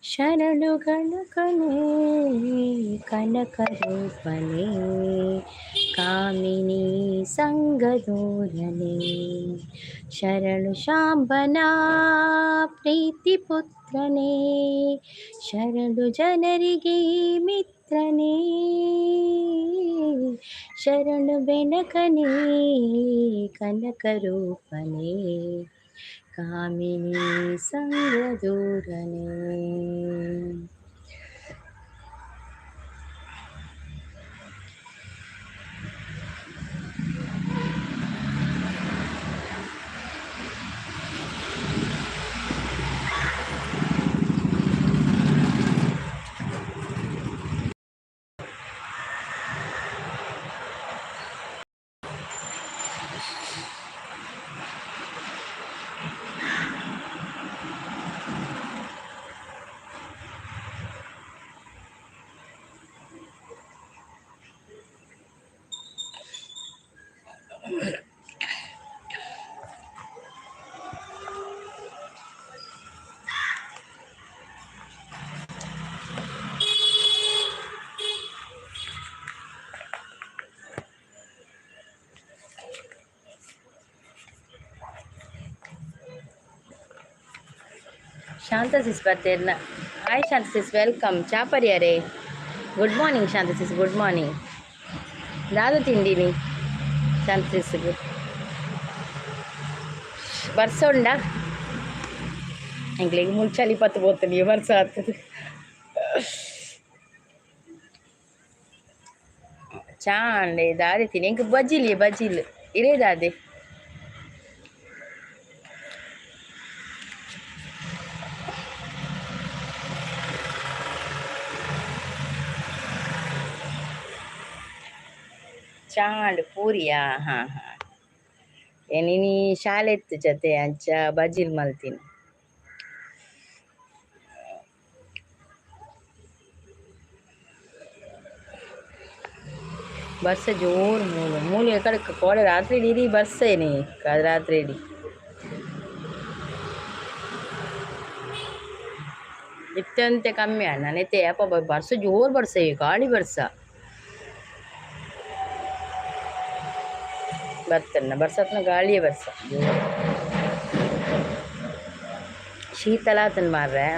ಶರಣು ಗಣಕನೇ ಕನಕರೂಪನೇ ಕಾಮಿನಿ ಸಂಗದೂರನೇ ಶರಣು ಶಾಂಬನ ಪ್ರೀತಿ ಪುತ್ರನೇ ಶರಣು ಜನರಿಗೆ ಮಿತ್ರನೇ ಶರಣು ಬೆನಕನೇ ಕನಕರೂಪನೇ ಕಾಮಿನಿ ಸಂಗದೂರನೇ. ಶಾಂತ ಸಿಸ್ ಬರ್ತೀರ್ನ. ಹಾಯ್ ಶಾಂತ ಸಿಸ್, welcome. ಚಾಪರಿಯರೇ, ಗುಡ್ ಮಾರ್ನಿಂಗ್ ಶಾಂತ ಸಿಸ್, ಗುಡ್ ಮಾರ್ನಿಂಗ್. ದಾದ ತಿಂಡಿನಿ ಶಾಂತ ಸಿಸ್ಗೆ? ಬರ್ಸ ಉಂಡಾ ಎಂಕ್ಲೆಗ್? ಮುಲ್ ಚಳಿ ಪತ್ತು ಪೋತನಿ ಬರ್ಸ ಆಗ್ತದೆ. ಚಾ ಅಂಡೆ ದಾದೆ ತಿನಿ ಎಂಕ್ ಬಜಿಲಿ ಬಜಿಲ್ ಇರೇ ದಾದೆ? ಚಾಂಡ್ ಪೂರಿಯಾ? ಹಾಂ ಹಾಂ, ಏನಿನಿ ಶಾಲೆ ಇತ್ತು ಜೊತೆ ಅಂಚ ಬಜಿಲ್ ಮಲ್ತೀನಿ. ಬರ್ಸ ಜೋರು ಮೂಲು ಮೂಲು ಎಕಡೆ ಕೋಡೆ ರಾತ್ರಿ ಇಡೀ ಬರ್ಸ ಏನಿ ರಾತ್ರಿ ಇಡೀ ಇತ್ತಂತೆ ಕಮ್ಮಿ ಅಣ್ಣ. ಅಪ್ಪ, ಬರ್ಸ ಜೋರು ಬರ್ಸ, ಗಾಳಿ ಬರ್ಸ ಬರ್ತಣ್ಣ. ಬರ್ಸತ್ನ ಗಾಳಿಯೇ ಬರ್ಸ ಶೀತಲ ಆತನ್ ಮಾರ್ರೆ.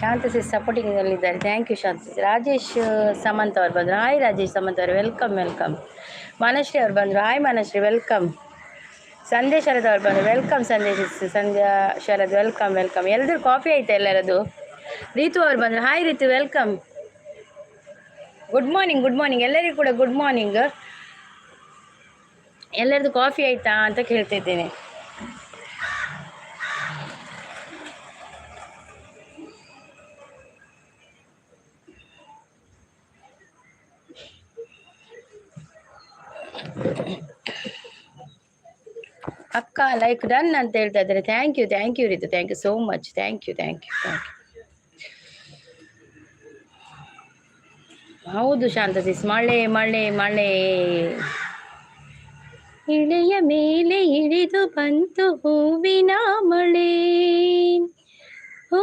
Shanta sis ಸಪೋರ್ಟಿಂಗಲ್ಲಿದ್ದಾರೆ. Thank you Shanta sis. Rajesh Samantha ಅವ್ರು ಬಂದರು. ಹಾಯ್ ರಾಜೇಶ್ ಸಮಂತ್ ಅವರು, welcome welcome. Manashree ಅವ್ರು ಬಂದರು. Hi Manashree, welcome. ಸಂದೇಶ್ ಶರದ್ ಅವ್ರು ಬಂದರು. Welcome Sandesh, Sandhya Sharath, welcome welcome. ಎಲ್ಲರೂ ಕಾಫಿ ಆಯ್ತಾ ಎಲ್ಲರದು? ರೀತು ಅವ್ರು ಬಂದರು. Hi Ritu, welcome. Good morning, good morning ಎಲ್ಲರಿಗೂ ಕೂಡ ಗುಡ್ ಮಾರ್ನಿಂಗ್. ಎಲ್ಲರದು ಕಾಫಿ ಆಯ್ತಾ ಅಂತ ಕೇಳ್ತಿದ್ದೇನೆ. ಅಕ್ಕ ಲೈಕ್ ಡನ್ ಅಂತ ಹೇಳ್ತಾ ಇದ್ದಾರೆ. Thank you, thank you Ritu, thank you so much, thank you, thank you, thank you. ಹೌದು ಶಾಂತ ಸಿಸ್, ಮಳೆ ಮಳೆ ಮಳೆ. ಇಳೆಯ ಮೇಲೆ ಇಳಿದು ಬಂತು ಹೂವಿನ ಮಳೆ, ಹೂ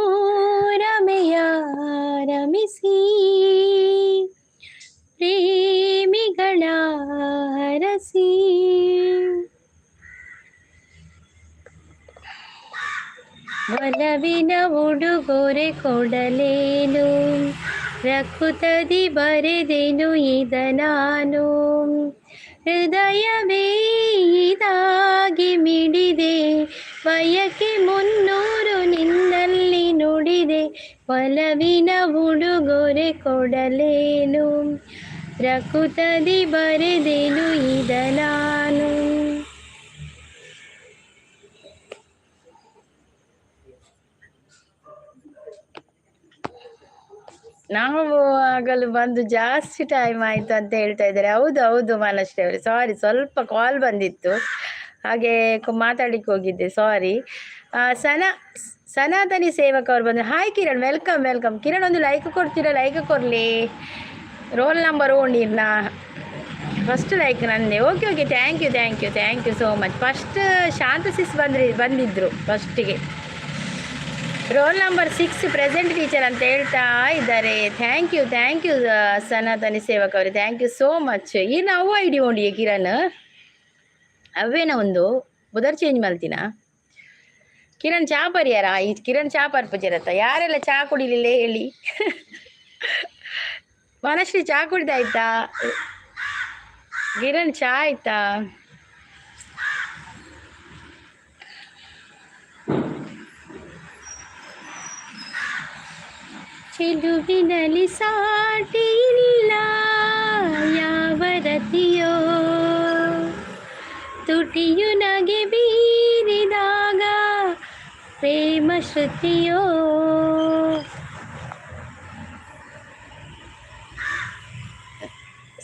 ರಮೆಯ ರಮಿಸಿ ಪ್ರೇಮಿಗಳ ಹರಸಿ. ಒಲವಿನ ಉಡುಗೊರೆ ಕೊಡಲೇನು, ರಕುತದಿ ಬರೆದೆನು ಇದ ನಾನು. ಹೃದಯವೇ ಇದಾಗಿ ಮಿಡಿದೆ, ಬಯಕೆ 300 ನಿನ್ನಲ್ಲಿ ನುಡಿದೆ. ಒಲವಿನ ಉಡುಗೊರೆ ಕೊಡಲೇನು, ರಕುತದಿ ಬರೆದೆನು ಇದ ನಾನು. ನಾವು ಆಗಲು ಬಂದು ಜಾಸ್ತಿ ಟೈಮ್ ಆಯಿತು ಅಂತ ಹೇಳ್ತಾ ಇದ್ದಾರೆ. ಹೌದು ಹೌದು ಮನಶ್ರೀ ಅವರೇ, ಸಾರಿ, ಸ್ವಲ್ಪ ಕಾಲ್ ಬಂದಿತ್ತು, ಹಾಗೆ ಮಾತಾಡ್ಲಿಕ್ಕೆ ಹೋಗಿದ್ದೆ, ಸಾರಿ. ಸನಾತನಿ ಸೇವಕ್ ಅವ್ರು ಬಂದರು. Hi Kiran, welcome welcome. Kiran ಒಂದು ಲೈಕ್ ಕೊಡ್ತೀರಾ? ಲೈಕ್ ಕೊಡಲಿ. ರೋಲ್ ನಂಬರ್ ಓಣಿರ್ನ ಫಸ್ಟ್ ಲೈಕ್ ನಂದೇ. Okay okay, thank you thank you thank you so much. First Shanta sis ಬಂದಿದ್ದರು ಫಸ್ಟಿಗೆ. Roll number 6 present teacher ಅಂತ ಹೇಳ್ತಾ ಇದ್ದಾರೆ. Thank you thank you Sanatani Sevak ಅವರೇ, thank you so much. ಈ ನಾವು I D ಓಂಡಿ Kiran ಅವೇನ ಒಂದು ಬುಧರ್ ಚೇಂಜ್ ಮಲ್ತಿನ. ಕಿರಣ್ ಚಾ ಪರಿಯಾರ? ಈ ಕಿರಣ್ ಚಾ ಪರ್ಪುಜರತ್ತ? ಯಾರೆಲ್ಲ ಚಾ ಕುಡಿಲಿಲ್ಲ ಹೇಳಿ. ಮನಶ್ರೀ ಚಾ ಕುಡಿದಾಯ್ತಾ? ಕಿರಣ್ ಚಾ ಆಯ್ತಾ? ಚೆಲುವಿನಲ್ಲಿ ಸಾಟಿ ಇಲ್ಲ ಯಾವ ರತಿಯೋ, ತುಟಿಯು ನಗೆ ಬೀರಿದಾಗ ಪ್ರೇಮ ಶ್ರುತಿಯೋ.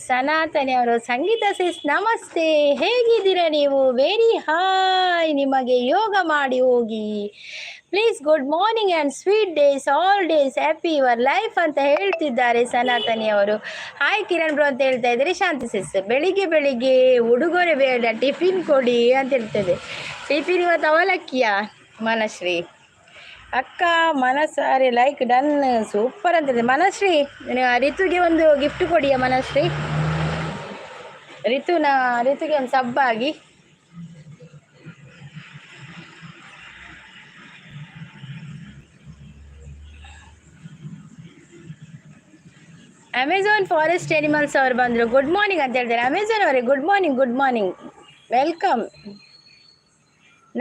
ಸನಾತನಿ ಅವರು, ಸಂಗೀತ ಸಿಸ್ ನಮಸ್ತೆ, ಹೇಗಿದ್ದೀರಾ ನೀವು? ವೆರಿ ಹಾಯ್, ನಿಮಗೆ ಯೋಗ ಮಾಡಿ ಹೋಗಿ please. Good morning and sweet days, all days happy your life ಅಂತ ಹೇಳ್ತಿದ್ದಾರೆ ಸನಾತನಿ ಅವರು. ಹಾಯ್ ಕಿರಣ್ ಬ್ರೋ ಅಂತ ಹೇಳ್ತಾ ಇದ್ದಾರೆ ಶಾಂತಿ ಸಿಸ್. ಬೆಳಿಗ್ಗೆ ಬೆಳಿಗ್ಗೆ ಉಡುಗೊರೆ ಬೇಡ, ಟಿಫಿನ್ ಕೊಡಿ ಅಂತ ಹೇಳ್ತದೆ. ಟಿಫಿನ್ ಇವತ್ತು ಅವಲಕ್ಕಿಯ ಮನಶ್ರೀ ಅಕ್ಕ. ಮನಸಾರೆ like done, super ಅಂತಿದೆ ಮನಶ್ರೀ. ರಿತುಗೆ ಒಂದು ಗಿಫ್ಟ್ ಕೊಡಿಯ ಮನಶ್ರೀ. ರಿತುಗೆ ಒಂದು ಸಬ್ಬಾಗಿ. Amazon forest animals ಅವರು ಬಂದರು. ಗುಡ್ ಮಾರ್ನಿಂಗ್ ಅಂತ ಹೇಳ್ತಾರೆ ಅಮೆಝಾನ್ ಅವರೇ. Good morning, good morning, welcome.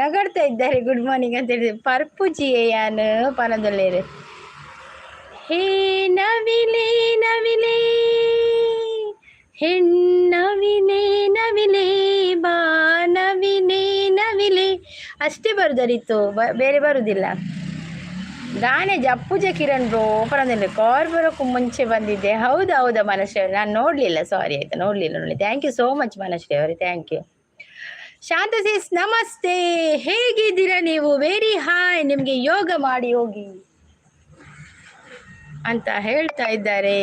ನಗಡ್ತಾ ಇದ್ದಾರೆ ಗುಡ್ ಮಾರ್ನಿಂಗ್ ಅಂತ ಹೇಳಿದ್ರೆ. ಪರ್ಪುಜಿ ಯಾನು ಪನದೊಲ್ಲೇರು. ಹೇ ನವಿಲೆ ನವಿಲೆ ಹೆಣ್ಣವಿಲೆ ನವಿಲೆ ಬಾ ನವಿಲೆ ನವಿಲೆ. ಅಷ್ಟೇ ಬರುದರಿತ್ತು, ಬೇರೆ ಬರುವುದಿಲ್ಲ. ದಾನೆ ಜಪ್ಪುಜ ಕಿರಣ್ ಬ್ರೋ ಪರಂದಿಲ್ಲ. ಕಾರ್ ಬರೋಕ್ಕೂ ಮುಂಚೆ ಬಂದಿದ್ದೆ. ಹೌದಾ ಹೌದಾ ಮನಶ್ರೀ ಅವರೇ, ನಾನು ನೋಡಲಿಲ್ಲ, ಸಾರಿ ಆಯ್ತಾ, ನೋಡಲಿಲ್ಲ ನೋಡಿ. Thank you so much Manashree ಅವರೇ, thank you. Shanta sis namaste, ಹೇಗಿದ್ದೀರಾ ನೀವು? ವೆರಿ ಹಾಯ್, ನಿಮಗೆ ಯೋಗ ಮಾಡಿ ಹೋಗಿ ಅಂತ ಹೇಳ್ತಾ ಇದ್ದಾರೆ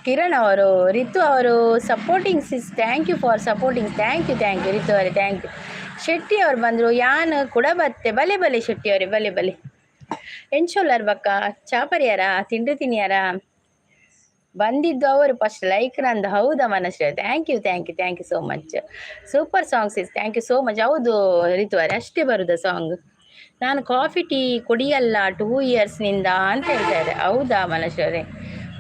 ಕಿರಣ್ ಅವರು. ರಿತು ಅವರು supporting sis, thank you for supporting, thank you thank you Ritu ಅವರೇ, thank you. Shetty ಅವ್ರು ಬಂದರು. ಯಾನ್ ಕೂಡ ಬತ್ತೆ. ಬಲೆ ಬಲೆ ಶೆಟ್ಟಿ ಅವರೇ, ಬಲೆ ಬಲೆ. ಎಂಚೊಲ್ಲರ್ ಬಕ್ಕ ಚಾಪರಿಯಾರ ತಿಂಡಿ ತಿನ್ನಿಯಾರ? ಬಂದಿದ್ದು ಅವರು ಫಸ್ಟ್ ಲೈಕ್ ನಂದು. ಹೌದಾ Manashree, thank you thank you thank you so much. Super songs is, thank you so much. ಹೌದು ರಿತು ಅವರೇ, ಅಷ್ಟೇ ಬರುದಾ ಸಾಂಗ್. ನಾನು ಕಾಫಿ ಟೀ ಕುಡಿಯಲ್ಲ 2 ಇಯರ್ಸ್ನಿಂದ ಅಂತ ಹೇಳ್ತಾ ಇದ್ದಾರೆ. ಹೌದಾ ಮನಶ್ವರೇ?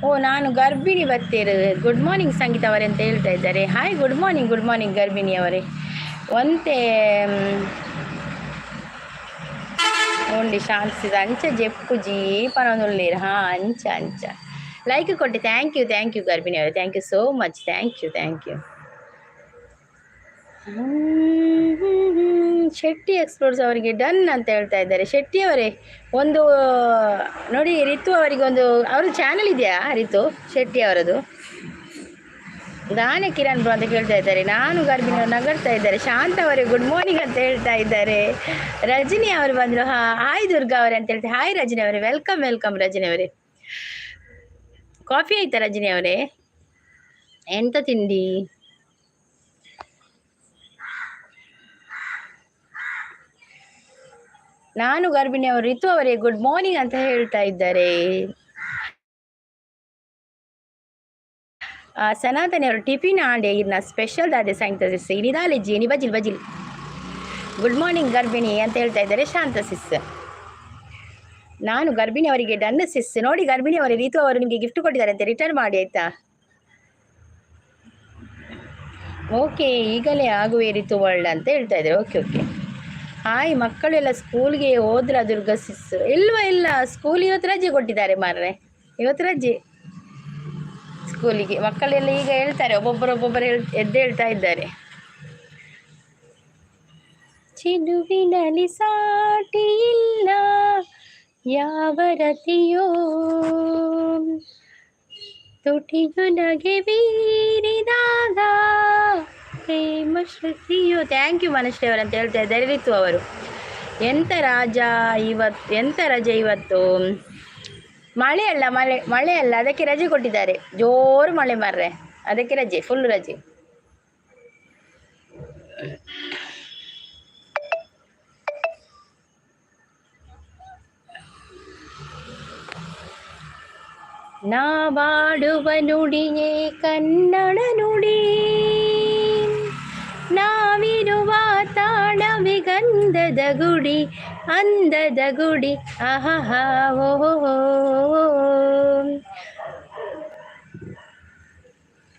ಓ, ನಾನು ಗರ್ಭಿಣಿ ಬತ್ತೀರು. ಗುಡ್ ಮಾರ್ನಿಂಗ್ ಸಂಗೀತ ಅವರೇ ಅಂತ ಹೇಳ್ತಾ ಇದ್ದಾರೆ. Hi, good morning, good morning ಗರ್ಭಿಣಿ ಅವರೇ. ಒಂತೆ ಉಂಡಿ ಶಾಂತಿಸಿದ ಅಂಚ ಜೆಪ್ಪುಜಿ ಪನೊಂದುಳ್ಳೇರು. ಹಾಂ, ಅಂಚ ಅಂಚ ಲೈಕ್ ಕೊಟ್ಟೆ. Thank you, thank you ಗರ್ಭಿಣಿ ಅವರೇ. Thank you so much. Thank you, thank you. Shetty explores ಅವರಿಗೆ ಡನ್ ಅಂತ ಹೇಳ್ತಾ ಇದ್ದಾರೆ. ಶೆಟ್ಟಿ ಅವರೇ, ಒಂದು ನೋಡಿ, ರಿತು ಅವರಿಗೆ ಒಂದು, ಅವ್ರ ಚಾನಲ್ ಇದೆಯಾ ರಿತು ಶೆಟ್ಟಿ ಅವರದು? ದಾನೆ ಕಿರಣ್ ಬ್ರೋ ಅಂತ ಕೇಳ್ತಾ ಇದ್ದಾರೆ. ನಾನು ಗರ್ಭಿಣಿ ನಗಡ್ತಾ ಇದ್ದಾರೆ. ಶಾಂತ ಅವರೇ, ಗುಡ್ ಮಾರ್ನಿಂಗ್ ಅಂತ ಹೇಳ್ತಾ ಇದ್ದಾರೆ. ರಜನಿ ಅವರು ಬಂದರು. ಹಾ, ಹಾಯ್ ದುರ್ಗಾ ಅವರೇ ಅಂತ ಹೇಳ್ತಾರೆ. ಹಾಯ್ ರಜನಿ ಅವರೇ, welcome, welcome Rajani ಅವರೇ. ಕಾಫಿ ಆಯ್ತಾ ರಜನಿ ಅವರೇ? ಎಂತ ತಿಂಡಿ? ನಾನು ಗರ್ಭಿಣಿ ಅವರು ರಿತು ಅವರೇ, ಗುಡ್ ಮಾರ್ನಿಂಗ್ ಅಂತ ಹೇಳ್ತಾ ಇದ್ದಾರೆ. ಸನಾತನಿ ಅವರು ಟಿಫಿನ್ ಆಂಡೆ ಇರ್ನ ಸ್ಪೆಷಲ್ ದಾದೆ ಸಂಗೀತ ಸಿಸ್ ಇನಿದಾಲೆ ಜೀನಿ ಬಜಿಲ್ ಬಜಿಲ್. ಗುಡ್ ಮಾರ್ನಿಂಗ್ ಗರ್ಭಿಣಿ ಅಂತ ಹೇಳ್ತಾ ಇದ್ದಾರೆ ಶಾಂತ ಸಿಸ್. ನಾನು ಗರ್ಭಿಣಿ ಅವರಿಗೆ ಡನ್ ಸಿಸ್. ನೋಡಿ ಗರ್ಭಿಣಿ ಅವರೇ, ರಿತು ಅವರು ನಿಮಗೆ ಗಿಫ್ಟ್ ಕೊಟ್ಟಿದ್ದಾರೆ ಅಂತ, ರಿಟರ್ನ್ ಮಾಡಿ ಆಯ್ತಾ? ಓಕೆ, ಈಗಲೇ ಆಗುವೆ ರಿತು ವರ್ಲ್ಡ್ ಅಂತ ಹೇಳ್ತಾ ಇದ್ದಾರೆ. ಓಕೆ ಓಕೆ ಹಾಯ್, ಮಕ್ಕಳೆಲ್ಲ ಸ್ಕೂಲ್ಗೆ ಹೋದ್ರ ದುರ್ಗಾ ಸಿಸ್? ಇಲ್ವಾ, ಇಲ್ಲ, ಸ್ಕೂಲ್ ಇವತ್ತು ರಜೆ ಕೊಟ್ಟಿದ್ದಾರೆ ಮಾರ್ರೆ. ಇವತ್ತು ರಜೆ ಸ್ಕೂಲಿಗೆ. ಮಕ್ಕಳೆಲ್ಲ ಈಗ ಹೇಳ್ತಾರೆ, ಒಬ್ಬೊಬ್ಬರು ಒಬ್ಬೊಬ್ಬರು ಎದ್ದೇಳ್ತಾ ಇದ್ದಾರೆ. ಚಿಲುವಿನಲ್ಲಿ ಸಾಟಿ ಇಲ್ಲ ಯಾವ ರತಿಯೋ, ತುಟಿಯು ನಗೆ ಬೀರಿದಾಗ ಪ್ರೇಮ ಶ್ರುತಿಯು. Thank you ಮನಶ್ರೀ ಅಂತ ಹೇಳ್ತಾ ಇದ್ದಾರೆ ರಿತು ಅವರು. ಎಂತ ರಾಜ ಇವತ್ತು? ಎಂತ ರಜೆ ಇವತ್ತು? ಮಳೆ ಅಲ್ಲ, ಮಳೆ ಮಳೆ ಅಲ್ಲ, ಅದಕ್ಕೆ ರಜೆ ಕೊಟ್ಟಿದ್ದಾರೆ. ಜೋರು ಮಳೆ ಮಾರ್ರೆ, ಅದಕ್ಕೆ ರಜೆ, ಫುಲ್ ರಜೆ. ನಾವಾಡುವ ನುಡಿಯೇ ಕನ್ನಡ ನುಡಿ, ನಾವಿರುವ ತಾಣವೇ ಗಂಧದ ಗುಡಿ, ಅಂದದ ಗುಡಿ. ಆಹಾ, ಓಹೋ.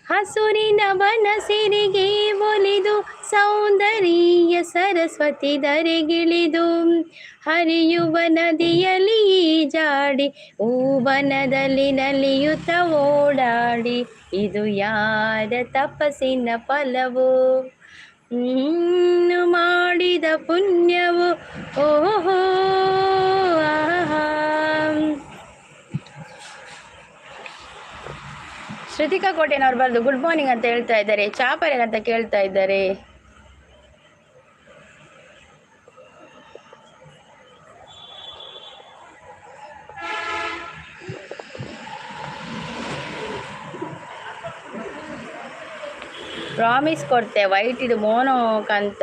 ಹಸುರಿನ ಬನ ಸಿರಿಗೆ ಒಲಿದು, ಸೌಂದರ್ಯ ಸರಸ್ವತಿ ಧರೆಗಿಳಿದು, ಹರಿಯುವ ನದಿಯಲ್ಲಿ ಈಜಾಡಿ, ಹೂವನದಲ್ಲಿ ನಲಿಯುತ್ತ ಓಡಾಡಿ, ಇದು ಯಾರ ತಪಸ್ಸಿನ ಫಲವು, ಮಾಡಿದ ಪುಣ್ಯವು? ಓಹೋ, ಆಹಾ. ಶ್ರುತಿಕಾ ಕೋಟೆನವ್ರು ಬರೆದು ಗುಡ್ ಮಾರ್ನಿಂಗ್ ಅಂತ ಹೇಳ್ತಾ ಇದ್ದಾರೆ. ಚಾಪರೇನ್ ಅಂತ ಕೇಳ್ತಾ ಇದ್ದಾರೆ. ಪ್ರಾಮಿಸ್ ಕೊಡ್ತೆ ವೈಟ್ ಇದು ಮೋನೋ ಕಂತ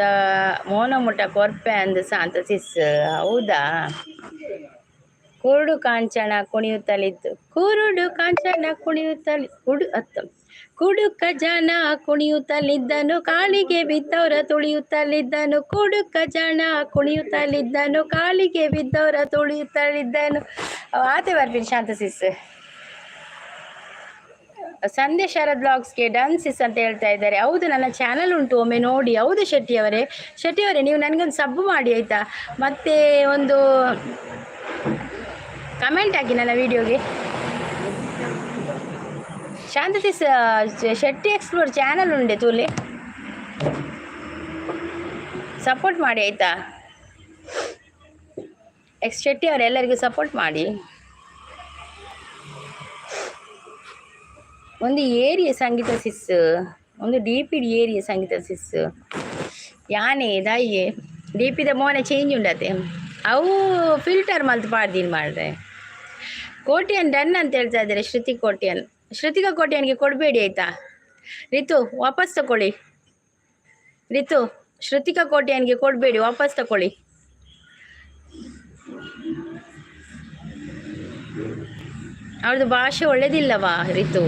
ಮೋನೋ ಮುಟ್ಟ ಕೊರ್ಪೆ ಅಂದು ಸಾಂತ ಸಿಸ್. ಹೌದಾ? ಕುರುಡು ಕಾಂಚನ ಕುಣಿಯುತ್ತಲಿದ್ದು, ಕುರುಡು ಕಾಂಚನ ಕುಣಿಯುತ್ತಲಿ, ಕುಡು ಅತ್ತ ಕುಡುಕ ಜನ ಕುಣಿಯುತ್ತಲಿದ್ದನು, ಕಾಲಿಗೆ ಬಿದ್ದವರ ತುಳಿಯುತ್ತಲಿದ್ದನು. ಕುಡುಕ ಜನ ಕುಣಿಯುತ್ತಲಿದ್ದನು, ಕಾಲಿಗೆ ಬಿದ್ದವರ ತುಳಿಯುತ್ತಲಿದ್ದನು. ಆತೆ ಬರ್ತೀನಿ ಶಾಂತ ಸಿಸ್. ಸಂಧ್ಯಾ ಶರದ್ ಬ್ಲಾಗ್ಸ್ಗೆ ಡನ್ ಸಿಸ್ ಅಂತ ಹೇಳ್ತಾ ಇದ್ದಾರೆ. ಹೌದು, ನನ್ನ ಚಾನಲ್ ಉಂಟು, ಒಮ್ಮೆ ನೋಡಿ. ಹೌದು ಶೆಟ್ಟಿ ಅವರೇ, ಶೆಟ್ಟಿ ಅವರೇ, ನೀವು ನನಗೊಂದು ಸಬ್ ಮಾಡಿ ಆಯಿತಾ? ಮತ್ತು ಒಂದು ಕಮೆಂಟ್ ಹಾಕಿ ನನ್ನ ವೀಡಿಯೋಗೆ. ಶಾಂತತಿ ಶೆಟ್ಟಿ ಎಕ್ಸ್ಪ್ಲೋರ್ ಚಾನಲ್ ಉಂಡೆ ತೂಲೆ, ಸಪೋರ್ಟ್ ಮಾಡಿ ಆಯಿತಾ? ಎಕ್ಸ್ ಶೆಟ್ಟಿ ಅವರೆಲ್ಲರಿಗೂ ಸಪೋರ್ಟ್ ಮಾಡಿ. ಒಂದು ಏರಿಯ ಸಂಗೀತ ಸಿಸ್, ಒಂದು ಡಿ ಪಿ ಏರಿಯ ಸಂಗೀತ ಸಿಸ್ ಯಾನೆ ದಾಯಿಯೇ ಡಿ ಪಿದ ಮೋನೆ ಚೇಂಜ್ ಉಂಡತೆ. ಅವು ಫಿಲ್ಟರ್ ಮಲ್ತ್ ಪಾಡ್ದೀನಿ ಮಾಡ್ರೆ. ಕೋಟಿಯನ್ ಡನ್ ಅಂತ ಹೇಳ್ತಾ ಇದ್ದಾರೆ ಶ್ರುತಿ ಕೋಟಿಯನ್. ಶ್ರುತಿಕಾ ಕೋಟಿಯನ್ಗೆ ಕೊಡಬೇಡಿ ಆಯ್ತಾ? ರಿತು, ವಾಪಸ್ ತಗೊಳ್ಳಿ. ರಿತು, ಶ್ರುತಿಕಾ ಕೋಟಿಯನ್ಗೆ ಕೊಡಬೇಡಿ, ವಾಪಸ್ ತಗೊಳ್ಳಿ. ಅವ್ರದ್ದು ಭಾಷೆ ಒಳ್ಳೇದಿಲ್ಲವಾ ರಿತು?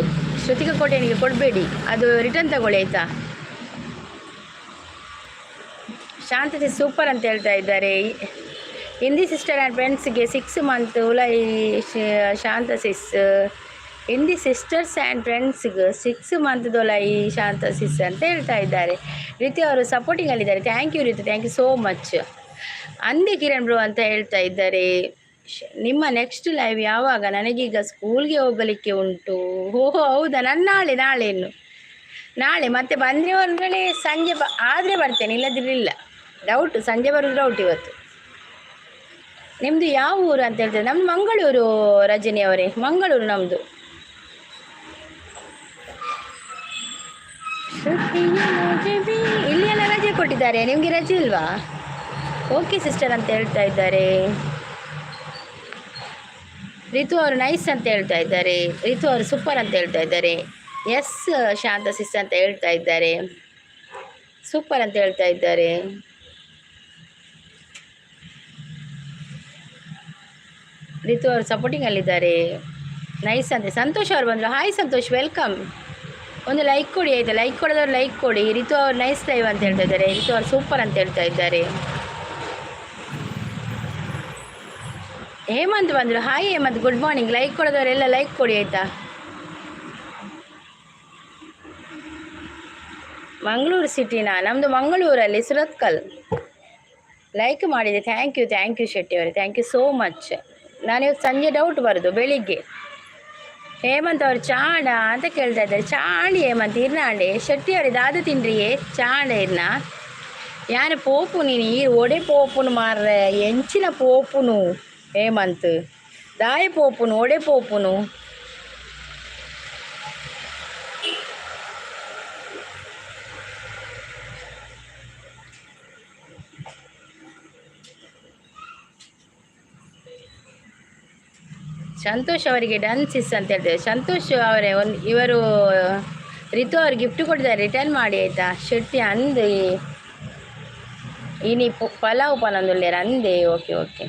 ಶ್ರುತಿಕಾ ಕೋಟಿಯನ್ಗೆ ಕೊಡಬೇಡಿ, ಅದು ರಿಟರ್ನ್ ತಗೊಳ್ಳಿ ಆಯಿತಾ? ಶಾಂತತೆ ಸೂಪರ್ ಅಂತ ಹೇಳ್ತಾ ಇದ್ದಾರೆ. ಹಿಂದಿ ಸಿಸ್ಟರ್ ಆ್ಯಂಡ್ ಫ್ರೆಂಡ್ಸ್ಗೆ 6 ಮಂತ್ ಉಲೈ. ಶಾಂತ ಸಿಸ್, ಹಿಂದಿ ಸಿಸ್ಟರ್ಸ್ ಆ್ಯಂಡ್ ಫ್ರೆಂಡ್ಸ್ಗೆ 6 ಮಂತ್ ದೊಲೈ ಶಾಂತ ಸಿಸ್ ಅಂತ ಹೇಳ್ತಾ ಇದ್ದಾರೆ. ರಿತು ಅವರು ಸಪೋರ್ಟಿಂಗಲ್ಲಿದ್ದಾರೆ. Thank you Ritu, thank you so much. ಅಂದೆ ಕಿರಣ್ ಬ್ರೋ ಅಂತ ಹೇಳ್ತಾ ಇದ್ದಾರೆ. ನಿಮ್ಮ ನೆಕ್ಸ್ಟ್ ಲೈವ್ ಯಾವಾಗ? ನನಗೀಗ ಸ್ಕೂಲ್ಗೆ ಹೋಗಲಿಕ್ಕೆ ಉಂಟು. ಓಹೋ, ಹೌದಾ? ನನ್ನ ನಾಳೆ, ನಾಳೆ ಇನ್ನು ನಾಳೆ ಮತ್ತೆ ಬಂದರೆ ಒಂದು ವೇಳೆ ಸಂಜೆ ಆದರೆ ಬರ್ತೇನೆ, ಇಲ್ಲದಿದ್ರೆ ಇಲ್ಲ. ಡೌಟ್, ಸಂಜೆ ಬರೋದು ಡೌಟ್ ಇವತ್ತು. ನಿಮ್ಮದು ಯಾವ ಊರು ಅಂತ ಹೇಳ್ತಾರೆ. ನಮ್ಮದು ಮಂಗಳೂರು ರಜನಿ ಅವರೇ, ಮಂಗಳೂರು ನಮ್ಮದು. ಇಲ್ಲಿ ಎಲ್ಲ ರಜೆ ಕೊಟ್ಟಿದ್ದಾರೆ, ನಿಮಗೆ ರಜೆ ಇಲ್ವಾ? ಓಕೆ ಸಿಸ್ಟರ್ ಅಂತ ಹೇಳ್ತಾ ಇದ್ದಾರೆ. ರಿತು ಅವರು ನೈಸ್ ಅಂತ ಹೇಳ್ತಾ ಇದ್ದಾರೆ. ರಿತು ಅವರು ಸೂಪರ್ ಅಂತ ಹೇಳ್ತಾ ಇದ್ದಾರೆ. ಎಸ್ ಶಾಂತ ಸಿಸ್ ಅಂತ ಹೇಳ್ತಾ ಇದ್ದಾರೆ. ಸೂಪರ್ ಅಂತ ಹೇಳ್ತಾ ಇದ್ದಾರೆ. ರಿತು ಅವರು ಸಪೋರ್ಟಿಂಗ್ ಅಲ್ಲಿದ್ದಾರೆ. ನೈಸ್ ಅಂತೆ. ಸಂತೋಷ್ ಅವರು ಬಂದರು. Hi Santosh, welcome. ಒಂದು ಲೈಕ್ ಕೊಡಿ, ಆಯಿತಾ? ಲೈಕ್ ಕೊಡೋದವ್ರು ಲೈಕ್ ಕೊಡಿ. ರಿತು ಅವ್ರು ನೈಸ್ ಲೈವ್ ಅಂತ ಹೇಳ್ತಾ ಇದ್ದಾರೆ. ರಿತು ಅವ್ರು ಸೂಪರ್ ಅಂತ ಹೇಳ್ತಾ ಇದ್ದಾರೆ. ಹೇಮಂತ್ ಬಂದರು. Hi Hemant, good morning. Like ಕೊಡೋದವರೆಲ್ಲ ಲೈಕ್ ಕೊಡಿ, ಆಯಿತಾ? ಮಂಗಳೂರು ಸಿಟಿನಾ? ನಮ್ಮದು ಮಂಗಳೂರಲ್ಲಿ ಸುರತ್ಕಲ್. ಲೈಕ್ ಮಾಡಿದೆ, thank you, thank you Shetty ಅವರೇ, thank you so much. ನಾನಿವತ್ತು ಸಂಜೆ ಡೌಟ್ ಬರೋದು, ಬೆಳಿಗ್ಗೆ. ಹೇಮಂತ್ ಅವರು ಚಾಂಡ ಅಂತ ಕೇಳ್ತಾ ಇದ್ದಾರೆ. ಚಾಂಡಿ ಹೇಮಂತ್, ಇರ್ನಾಂಡೆ ಶೆಟ್ಟಿ ಅವರು ದಾದ ತಿಂಡ್ರಿಯೇ ಚಾಂಡ ಇರ್ನ ಯಾನು ಪೋಪು ನೀನು ಈ ಒಡೆ ಪೋಪುನು ಮಾರ್ರೆ, ಎಂಚಿನ ಪೋಪುನು ಹೇಮಂತ್, ದಾಯ ಪೋಪುನು, ಒಡೆ ಪೋಪುನು. ಸಂತೋಷ್ ಅವರಿಗೆ ಡನ್ ಸಿಸ್ ಅಂತ ಹೇಳ್ತೇವೆ. ಸಂತೋಷ್ ಅವರೇ, ಒಂದು ಇವರು ರಿತು ಅವರು ಗಿಫ್ಟ್ ಕೊಟ್ಟಿದ್ದಾರೆ, ರಿಟರ್ನ್ ಮಾಡಿ, ಆಯಿತಾ? ಶೆಟ್ಟಿ ಅಂದೆ ಇನಿ ಪಲಾವ್ ಪನೊಂದುಲ್ಲೇರ್ ಅಂದೆ. Okay okay.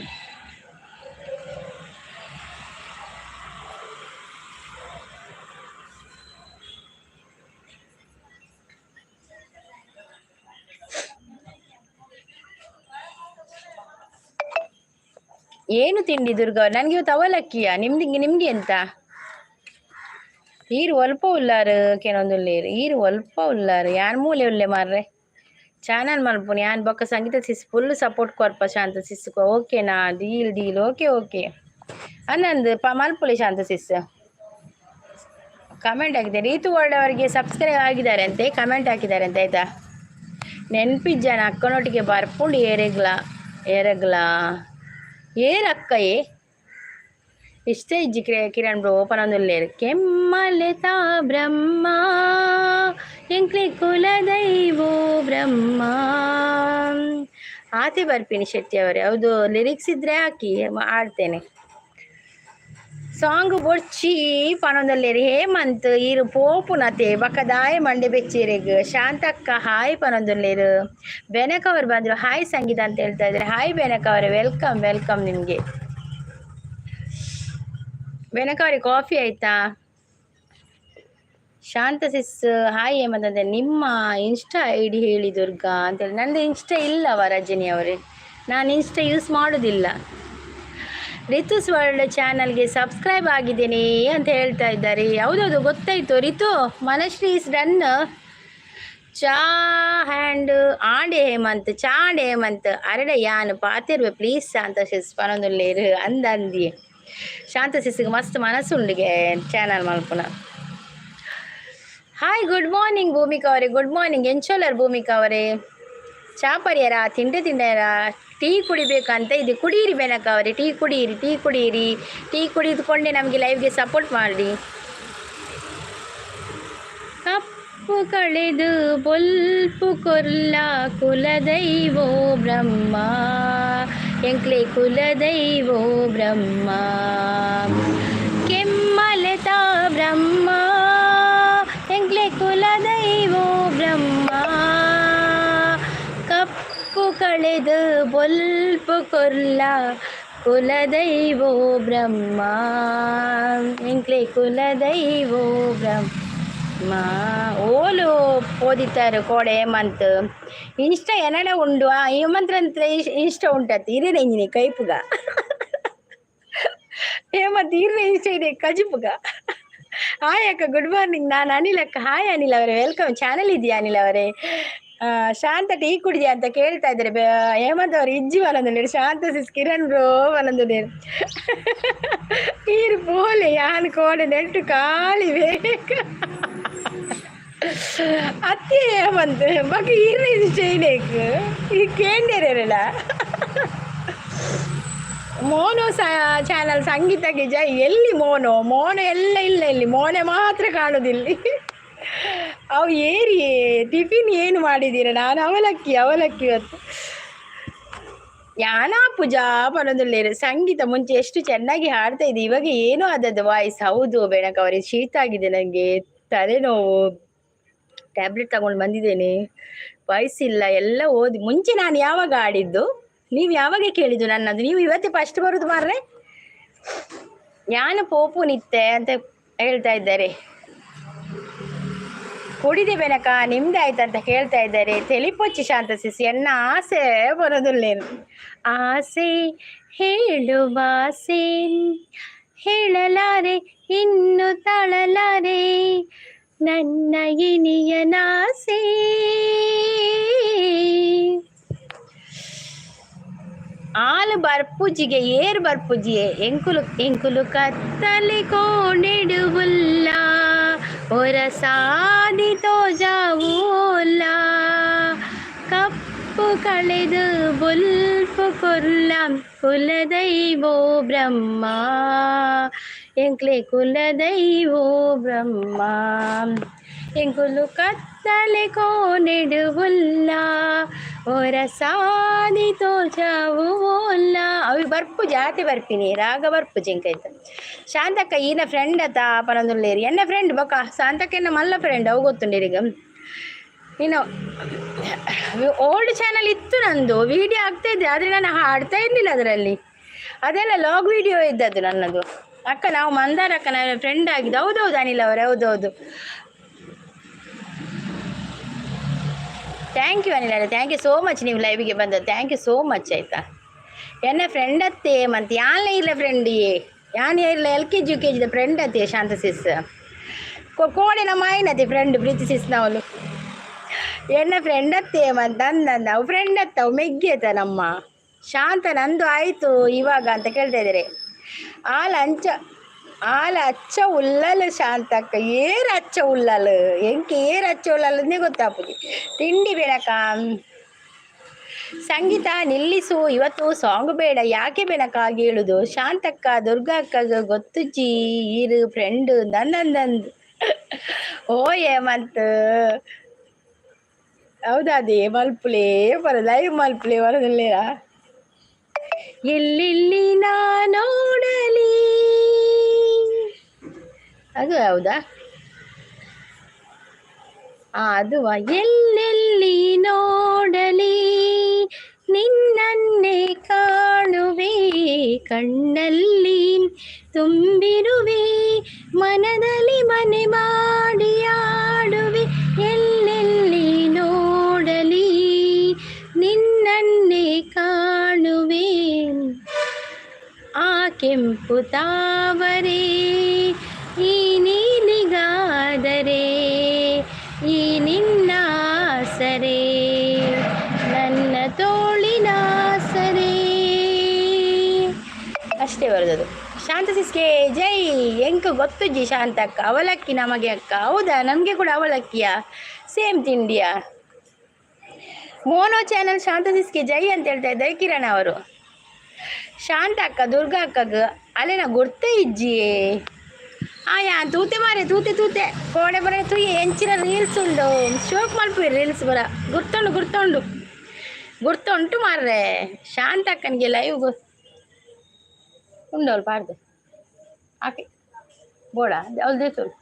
ಏನು ತಿಂಡಿ ದುರ್ಗಾ? ನನಗೆ ಇವತ್ತು ಅವಲಕ್ಕಿಯ. ನಿಮ್ದು, ನಿಮಗೆ ಎಂತ? ಈರು ಒಲ್ಪ ಉಲ್ಲಾರು ಕೆನೊಂದುಲ್ಲೇರು. ಈರು ಒಲ್ಪ ಉಲ್ಲಾರು, ಯಾನ್ ಮೂಲೆ ಉಲ್ಲೆ ಮಾರ್ರೆ. ಚಾನಲ್ ಮಲ್ಪುನಿ ಯಾನ್ ಬೊಕ್ಕ. ಸಂಗೀತ ಸಿಸ್ ಫುಲ್ ಸಪೋರ್ಟ್ ಕೊರ್ಪ ಶಾಂತ ಸಿಸ್, ಓಕೆನಾ? ಡೀಲ್ ಡೀಲ್, ಓಕೆ ಓಕೆ ಅನ್ನಂದು ಪ ಮಲ್ಪುಲೆ. ಶಾಂತ ಸಿಸ್ ಕಮೆಂಟ್ ಹಾಕಿದೆ. ರೀತು ವರ್ಲ್ಡ್ ಅವರಿಗೆ ಸಬ್ಸ್ಕ್ರೈಬ್ ಆಗಿದ್ದಾರೆ ಅಂತೆ, ಕಮೆಂಟ್ ಹಾಕಿದ್ದಾರೆ ಅಂತ, ಆಯ್ತಾ? ನೆನಪಿಜ್ಜನ ಅಕ್ಕನೊಟ್ಟಿಗೆ ಬರ್ಪುಂಡು. ಏರೆಗ್ಲ ಏರೆಗ್ಲ ಏರಕ್ಕಯೇ ಇಷ್ಟೇ ಇಜ್ಜಿ. ಕಿರಣ್ ಬ್ರೋ ಓಪನ್ ಒಂದುಲ್ಲೇರು. ಕೆಮ್ಮಲೆತಾ ಬ್ರಹ್ಮ ಎಂಕ್ಲೆ ಕುಲದೈವೋ ಬ್ರಹ್ಮ ಆತೆ ಬರ್ಪಿನಿ ಶೆಟ್ಟಿ ಅವರೇ. ಹೌದು, ಲಿರಿಕ್ಸ್ ಇದ್ರೆ ಹಾಕಿ, ಆಡ್ತೇನೆ. ಸಾಂಗ್ ಬೊಡ್ಚಿ ಪನೊಂದಲ್ಲೇರಿ. ಹೇಮಂತ್ ಈರು ಪೋಪುನತೆ ಬಕದಾಯ ಮಂಡೆ ಬೆಚ್ಚೀರೆಗ್. ಶಾಂತಕ್ಕ ಹಾಯ್ ಪನೊಂದುಲ್ಲೇರು. ಬೆನಕ್ ಅವರು ಬಂದರು. ಹಾಯ್ ಸಂಗೀತ ಅಂತ ಹೇಳ್ತಾ ಇದ್ದಾರೆ. ಹಾಯ್ ಬೆನಕ್ ಅವರೇ, welcome welcome ನಿಮಗೆ. ಬೆನಕ್ ಅವರೇ, ಕಾಫಿ ಆಯ್ತಾ? ಶಾಂತ ಸಿಸ್ ಹಾಯ್ ಹೇಮಂತ್ ಅಂದ್ರೆ. ನಿಮ್ಮ ಇನ್ಸ್ಟಾ ಐಡಿ ಹೇಳಿ ದುರ್ಗಾ ಅಂತೇಳಿ. ನಂದು ಇನ್ಸ್ಟಾ ಇಲ್ಲವ ರಜನಿ ಅವರೇ, ನಾನು ಇನ್ಸ್ಟಾ ಯೂಸ್ ಮಾಡೋದಿಲ್ಲ. ರಿತುಸ್ ವರ್ಲ್ಡ್ ಚಾನಲ್ಗೆ ಸಬ್ಸ್ಕ್ರೈಬ್ ಆಗಿದ್ದೀನಿ ಅಂತ ಹೇಳ್ತಾ ಇದ್ದಾರೆ. ಹೌದೌದು, ಗೊತ್ತಾಯಿತು ರಿತು. Manashree is done. ಚಾ ಹ್ಯಾಂಡ್ ಆಂಡೆ ಹೇಮಂತ್, ಚಾಂಡೆ ಹೇಮಂತ್ ಅರಡೆ ಯಾನ್ ಪಾತಿರ್ವೆ ಪ್ಲೀಸ್ ಶಾಂತ ಸಿಸ್ ಪನೊಂದುಲ್ಲೇರು ಅಂದ ಅಂದಿ. ಶಾಂತ ಸಿಸ್ಗೆ ಮಸ್ತ್ ಮನಸ್ಸುಂಡಿಗೆ ಚಾನಲ್ ಮಲ್ಪುನ. ಹಾಯ್, ಗುಡ್ ಮಾರ್ನಿಂಗ್ ಭೂಮಿಕಾ ಅವರೇ, ಗುಡ್ ಮಾರ್ನಿಂಗ್. ಎಂಚೋಲರ್ ಭೂಮಿಕಾ ಅವರೇ? ಚಾ ಪರಿಯರ? ತಿಂಡಿ ತಿಂಡ್ಯಾರ? ಟೀ ಕುಡಿಬೇಕಂತ ಇದೆ. ಕುಡಿಯಿರಿ ಬೆನಕ ಅವರೇ, ಟೀ ಕುಡಿಯಿರಿ, ಟೀ ಕುಡಿಯಿರಿ. ಟೀ ಕುಡಿದುಕೊಂಡೇ ನಮಗೆ ಲೈವ್ಗೆ ಸಪೋರ್ಟ್ ಮಾಡಿ. ಕಪ್ಪು ಕಳೆದು ಬೊಲ್ಪು ಕೊರ್ಲ ಕುಲದೈವೋ ಬ್ರಹ್ಮ ಎಂಕ್ಲೆ ಕುಲದೈವೋ ಬ್ರಹ್ಮ, ಕೆಮ್ಮಲೆತ ಬ್ರಹ್ಮ ಎಂಕ್ಲೆ ಕುಲದೈವೋ ಬ್ರಹ್ಮ, ಕಪ್ಪು ಕಳೆದು ಬೊಲ್ಪು ಕೊರ್ಲ ಕುಲದೈವೋ ಬ್ರಹ್ಮ ಎಂಕ್ಲೆ ಕುಲದೈವೋ ಬ್ರಹ್ಮ. ಮಾ ಓಲು ಓದಿತ್ತಾರೆ ಕೋಡೆ ಹೇಮಂತ್ ಇನ್ಸ್ಟಾ ಎನ್ನಡ ಉಂಡು. ಆ ಹೇಮಂತ್ ಅಂತ ಇನ್ಸ್ಟಾ ಉಂಟತ್ತು ಇರೇನೆ ಇಂಜಿನಿ ಕೈಪುಗ ಹೇಮಂತ್ ಇರ್ರೆ ಇನ್ಸ್ಟಾ ಇದೆ ಕಜಿಪುಗ. ಹಾಯ್ ಅಕ್ಕ, ಗುಡ್ ಮಾರ್ನಿಂಗ್. ನಾನು ಅನಿಲ್ ಅಕ್ಕ. ಹಾಯ್ ಅನಿಲ್ ಅವರೇ, welcome. Channel ಇದೆಯಾ ಅನಿಲ್ ಅವರೇ? ಶಾಂತ ಟೀ ಕುಡಿದ್ಯಾ ಅಂತ ಕೇಳ್ತಾ ಇದ್ದಾರೆ ಹೇಮಂತ್ ಅವರು. ಇಜ್ಜಿ ಬರಂದಿಲ್ಲ ಶಾಂತ ಸಿಸ್ ಕಿರಣ್ ಬ್ರೋ ಬರಂದಿದೆ. ಈರು ಪೋಲೆ ಯಾನ್ ಕೋಡೆ ನೆಟ್ಟು ಖಾಲಿ ಬೇಕ ಅತ್ತೆ ಹೇಮಂತ್ ಬಕ ಈರ್ನ ಇದು ಚೈನೇಕ್ ಈ ಕೇಂದ್ರಲ್ಲ. ಮೋನೋ ಚಾನಲ್ ಸಂಗೀತಕ್ಕೆ ಜೈ. ಎಲ್ಲಿ ಮೋನೋ? ಮೋನೋ ಎಲ್ಲ ಇಲ್ಲ ಇಲ್ಲಿ, ಮೋನೆ ಮಾತ್ರ ಕಾಣುದಿಲ್ಲಿ. ಅವು ಏರಿ ಟಿಫಿನ್ ಏನು ಮಾಡಿದ್ದೀರ? ನಾನು ಅವಲಕ್ಕಿ, ಅವಲಕ್ಕಿ ಇವತ್ತು. ಯಾನಾ ಪೂಜಾ ಪನೊಂದುಲ್ಲೇರು. ಸಂಗೀತ ಮುಂಚೆ ಎಷ್ಟು ಚೆನ್ನಾಗಿ ಹಾಡ್ತಾ ಇದೆ, ಇವಾಗ ಏನೋ ಆದದ್ದು ವಾಯ್ಸ್. ಹೌದು ಬೆಣಕ ಅವರೇ, ಶೀತ ಆಗಿದೆ ನನಗೆ, ತಲೆನೋವು, ಟ್ಯಾಬ್ಲೆಟ್ ತಗೊಂಡು ಬಂದಿದ್ದೇನೆ. ವಾಯ್ಸ್ ಇಲ್ಲ ಎಲ್ಲ ಓದಿ. ಮುಂಚೆ ನಾನು ಯಾವಾಗ ಆಡಿದ್ದು? ನೀವು ಯಾವಾಗ ಕೇಳಿದ್ದು ನನ್ನದು? ನೀವು ಇವತ್ತೇ ಫಸ್ಟ್ ಬರುದು ಮಾರ್ರೆ. ಯಾನು ಪೋಪು ನಿತ್ತೆ ಅಂತ ಹೇಳ್ತಾ ಇದ್ದಾರೆ. ಕುಡಿದೆ ಬೆನಕ, ನಿಮ್ದು ಆಯ್ತಂತ ಕೇಳ್ತಾ ಇದ್ದಾರೆ. ತೆಲಿಪೊಚ್ಚಿ ಶಾಂತ ಸಿಸಿ ಎನ್ನ ಆಸೆ ಬರೋದಿಲ್ಲೇನು. ಆಸೆ ಹೇಳುವಾಸೆ ಹೇಳಲಾರೆ, ಇನ್ನು ತಾಳಲಾರೆ, ನನ್ನ ಇನಿಯನಾಸೆ. ಆಲು ಬರ್ಪುಜಿಗೆ ಏರ್ ಬರ್ಪುಜಿಯೆ ಎಂಕುಲು ಎಂಕುಲು ಕತ್ತಲೆ ಕೋಣೆಡುವುಲ್ಲ ಒರ ಸಾದಿ ತೋಜಾವೋಲ್ಲ ಕಪ್ಪು ಕಳೆದು ಬೊಲ್ಪು ಕೊರ್ಲ ಕುಲದೈವೋ ಬ್ರಹ್ಮ ಎಂಕ್ಲೆ ಕುಲದೈವೋ ಬ್ರಹ್ಮ. ಎಂಕುಲು ಕತ್ತಲೆ ಕೋನೆಡುವುಲ್ಲ ಒರ ಸಾದಿ ತೋಜಾವುವೋಲ್ಲ. ಅವಿ ಬರ್ಪು ಜಾತಿ ಬರ್ಪಿನಿ ರಾಗ ಬರ್ಪು ಜಿಂಕೈತ. ಶಾಂತಕ್ಕ ಈನ ಫ್ರೆಂಡ್ ಅತ ಪನೊಂದುಲ್ಲೇರಿ. ಎನ್ನ ಫ್ರೆಂಡ್ ಬೊಕ ಶಾಂತಕ್ಕ ಎನ್ನ ಮಲ್ಲ ಫ್ರೆಂಡ್ ಅವು ಗೊತ್ತುಂಡೀಗ. ನೀನು ಓಲ್ಡ್ ಚಾನಲ್ ಇತ್ತು ನಂದು, ವಿಡಿಯೋ ಆಗ್ತಾ ಇದ್ದೆ, ಆದರೆ ನಾನು ಹಾಡ್ತಾ ಇರಲಿಲ್ಲ ಅದರಲ್ಲಿ. ಅದೆಲ್ಲ ಲಾಗ್ ವಿಡಿಯೋ ಇದ್ದದ್ದು ನನ್ನದು. ಅಕ್ಕ, ನಾವು ಮಂದಾರ ಅಕ್ಕ ನನ್ನ ಫ್ರೆಂಡ್ ಆಗಿದ್ದು. ಹೌದೌದು ಅನಿಲ್ ಅವರೇ, ಹೌದೌದು. Thank you Anil ಅವರೇ, thank you so much. ನೀವು ಲೈವಿಗೆ ಬಂದದ್ದು thank you so much ಆಯಿತಾ. ಎನ್ನ ಫ್ರೆಂಡ್ ಅತ್ತೆ ಮತ್ತು ಯಾನ್ಲ ಇಲ್ಲ ಫ್ರೆಂಡ್ ಯಾನ್ ಇಲ್ಲ. L K G, U K ಜಿದ ಫ್ರೆಂಡ್ ಅತ್ತೆ ಶಾಂತ ಸಿಸ್ ಕೋಡೆ ನಮ್ಮ ಆಯ್ನತೆ ಫ್ರೆಂಡ್ ಪ್ರೀತಿ ಸಿಸ್ ನವಲು. ಎನ್ನ ಫ್ರೆಂಡ್ ಅತ್ತೆ ಮತ್ತು ಅಂದ ಅವು ಫ್ರೆಂಡ್ ಅತ್ತ ಅವು ಮೆಗ್ಗಿ ಅತ್ತ ನಮ್ಮ ಶಾಂತ. ನಂದು ಆಯಿತು ಇವಾಗ ಅಂತ ಕೇಳ್ತಾ ಇದ್ದಾರೆ. ಆಲ್ ಅಂಚ ಆಲ್ ಅಚ್ಚ ಉಲ್ಲಲು ಶಾಂತಕ್ಕ. ಏರ್ ಅಚ್ಚ ಉಲ್ಲಲು ಎಂಕೆ ಏರ್ ಅಚ್ಚ ಉಲ್ಲಲಂದೇ ಗೊತ್ತಾಪುಜಿ. ತಿಂಡಿ ಬೇಡಕ್ಕ. ಸಂಗೀತ ನಿಲ್ಲಿಸು, ಇವತ್ತು ಸಾಂಗ್ ಬೇಡ. ಯಾಕೆ ಬೆನಕ ಹೇಳುದು? ಶಾಂತಕ್ಕ ದುರ್ಗಾ ಅಕ್ಕ ಗೊತ್ತುಜ್ಜಿ ಈರು ಫ್ರೆಂಡ್ ನಂದಂದಂದು. ಓ ಹೇಮಂತ್, ಹೌದಾ? ಅದೇ ಮಲ್ಪುಲೇ ಬರ ಲೈವ್ ಮಲ್ಪುಲೇ ಬರೋದಿಲ್ಲೇರಾ. ಎಲ್ಲೆಲ್ಲಿ ನಾ ನೋಡಲಿ ಅದು ಹೌದಾ? ಅದು ಎಲ್ಲೆಲ್ಲಿ ನೋಡಲಿ ನಿನ್ನನ್ನೇ ಕಾಣುವೆ, ಕಣ್ಣಲ್ಲಿ ತುಂಬಿರುವೆ, ಮನದಲ್ಲಿ ಮನೆ ಮಾಡಿ ಆಡುವೆ. ಎಲ್ಲೆಲ್ಲಿ ನೋಡಲಿ ನಿನ್ನನ್ನೇ ಕಾಣುವೆ. ಆ ಕೆಂಪು ತಾವರೆ ಈ ನೀಲಿಗಾದರೆ ಈ ನಿನ್ನ ಸರೆ ನನ್ನ ತೋಳಿನ ಸರೆ. ಅಷ್ಟೇ ಬರೋದದು. ಶಾಂತ ಸಿಸ್ಗೆ ಜೈ. ಎಂಕ ಗೊತ್ತುಜ್ಜಿ ಶಾಂತಕ್ಕ. ಅವಲಕ್ಕಿ ನಮಗೆ ಅಕ್ಕ. ಹೌದಾ? ನಮಗೆ ಕೂಡ ಅವಲಕ್ಕಿಯಾ? ಸೇಮ್ ತಿಂಡಿಯಾ? ಮೋನೋ ಚಾನಲ್ ಶಾಂತ ಸಿಸ್ಗೆ ಜೈ ಅಂತ ಹೇಳ್ತಾ ಇದ್ದಾರೆ ಕಿರಣ್ ಅವರು. ಶಾಂತ ಅಕ್ಕ ದುರ್ಗಾ ಅಕ್ಕಗ ಅಲ್ಲೇನ ಗೊತ್ತೇ ಇಜ್ಜಿಯೇ. ಆಯಾ ತೂತೆ ಮಾರೆ ತೂತೆ ತೂತೆ ಕೋಡೆ ಬರ ತೂಯೆ ಎಂಚಿನ ರೀಲ್ಸ್ ಉಂಡು. ಶೋಕ್ ಮಲ್ಪುವೆ ರೀಲ್ಸ್ ಬರ. ಗುರ್ತುಂಡು ಗುರ್ತುಂಡು ಗುರ್ತುಂಟು ಮಾರ್ರೆ. ಶಾಂತ ಅಕ್ಕನಿಗೆ ಲೈವ್ ಉಂಡು ಅವಳು ಪಾಡ್ದೆ ಆಕೆ ಬೋಡ ಅವಳು ದೇಸೋಳು.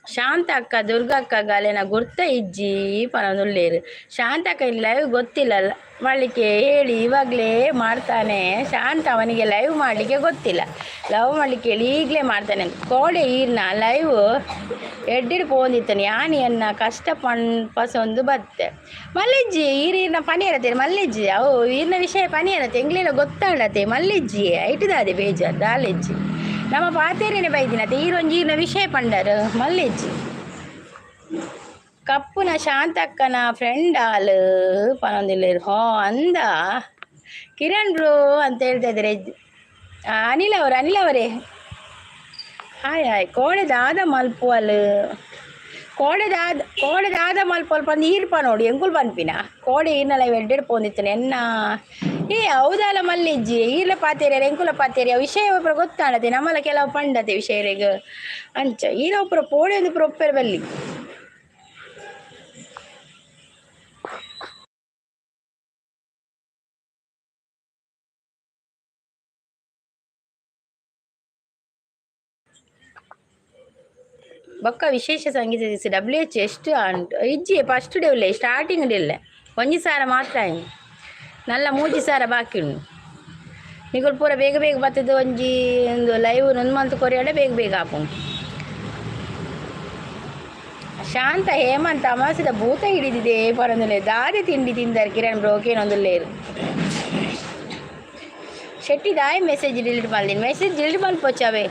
ಶಾಂತ ಅಕ್ಕ ದುರ್ಗಕ್ಕ ಗಾಲೆನ ಗುರ್ತ ಇಜ್ಜಿ ಪನೊಂದುಲ್ಲೇರು. ಶಾಂತ ಅಕ್ಕ ಲೈವ್ ಗೊತ್ತಿಲ್ಲ ಮಾಡಲಿಕ್ಕೆ ಹೇಳಿ ಇವಾಗಲೇ ಮಾಡ್ತಾನೆ. ಶಾಂತ ಅವನಿಗೆ ಲೈವ್ ಮಾಡಲಿಕ್ಕೆ ಗೊತ್ತಿಲ್ಲ, ಲವ್ ಮಾಡಲಿಕ್ಕೆ ಹೇಳಿ ಈಗಲೇ ಮಾಡ್ತಾನೆ. ಕೋಡೆ ಈರ್ನ ಲೈವ್ ಎಡ್ಡಿಡ್ ಪೋಂದಿತ್ತಾನೆ ಯಾನಿಯನ್ನ ಕಷ್ಟ ಪಣ್ ಪಸೊಂದು ಬತ್ತೆ ಮಲ್ಲಿಜ್ಜಿ. ಈರಿನ ಪನಿ ಇರತ್ತೆ ಮಲ್ಲಿಜ್ಜಿ, ಅವು ಈರ್ನ ವಿಷಯ ಪನಿ ಇರತ್ತೆ ಎಂಗ್ಲೆಲ್ಲ ಗೊತ್ತಾಡತ್ತೆ ಮಲ್ಲಿಜ್ಜಿ. ಐಟದಾದೆ ಬೇಜಾರ್ ದಾಲೆಜ್ಜಿ ನಮ್ಮ ಪಾತೇರಿನೇ ಬೈದಿನತೆ ಈರೊಂಜಿ ಈರ್ನ ವಿಷಯ ಪಂಡರು ಮಲ್ಲಿಜ್ಜಿ. ಕಪ್ಪುನ ಶಾಂತಕ್ಕನ ಫ್ರೆಂಡ್ ಆಲ್ ಪನೊಂದಿಲ್ಲ. ಹೋ ಅಂದ ಕಿರಣ್ ಬ್ರೋ ಅಂತ ಹೇಳ್ತಾ ಇದ್ದಾರೆ ಅನಿಲ್ ಅವರು. ಅನಿಲ್ ಅವರೇ ಹಾಯ್ ಹಾಯ್. ಕೋಡೆ ದಾದ ಮಲ್ಪುವಲ್, ಕೋಡೆ ದಾದ ಕೋಡೆ ದಾದ ಮಲ್ಪುವಲ್ ಪಂದು ಈರ್ಪ ನೋಡಿ ಎಂಕುಲು ಪನ್ಪಿನ ಕೋಡೆ ಈರ್ನಲ ಎಡ್ಡೆಡ್ ಪೋಂದಿತ್ತನೆ ಎನ್ನ. ಏ ಹೌದಲ್ಲ ಮಲ್ಲಿಜ್ಜಿ, ಈರ್ಲ ಪಾತೇರಿಯರ್ ಎಂಕುಲ ಪಾತೇರಿಯ ವಿಷಯ ಒಬ್ಬರ ಗೊತ್ತಾಡತೆ ನಮ್ಮಲ್ಲ ಕೆಲವು ಪಂಡತೆ ವಿಷಯರಿಗೆ ಅಂಚ ಈರ ಒಬ್ಬರ ಪೋಡೆ ಒಂದು ಪ್ರೊಪ್ಪೆರ್ ಬಲ್ಲಿ. ಬೊಕ್ಕ ವಿಶೇಷ ಸಂಗೀತ ಡಬ್ಲ್ಯೂ ಎಚ್ ಎಷ್ಟು ಅಂಟು ಇಜ್ಜಿ ಫಸ್ಟ್ ಡೇ ಉಲ್ಲೆ ಸ್ಟಾರ್ಟಿಂಗ್ ಡೇ ಇಲ್ಲ ಒಂಜಿ ಸಾರ ಮಾತ್ರ ಆಯ್ನು ನಲ್ಲ ಮೂಜಿ ಸಾರ ಬಾಕಿ ಉಂಡು. ನಿಕುಲು ಪೂರ ಬೇಗ ಬೇಗ ಬತ್ತದ ಒಂಜಿ ಒಂದು ಲೈವ್ ನೊಂದು ಮಂತ್ ಕೊರಿಯಾಡ ಬೇಗ ಬೇಗ ಆಪುಂಡು. ಶಾಂತ ಹೇಮಂತ ಅಮಾಸದ ಭೂತ ಹಿಡಿದಿದೆ ಪರಂದುಲೆ ದಾದಿ ತಿಂಡಿ ತಿಂದಾರೆ ಕಿರಣ್ ಬ್ರೋ ಕೇನೊಂದುಲ್ಲೇರು. ಶೆಟ್ಟಿ ದಾಯಿ ಮೆಸೇಜ್ ಡಿಲೀಟ್ ಮಲ್ದಿನಿ, ಮೆಸೇಜ್ ಡಿಲೀಟ್ ಮಲ್ಪೊಚ್ಚಿ ಅವೇ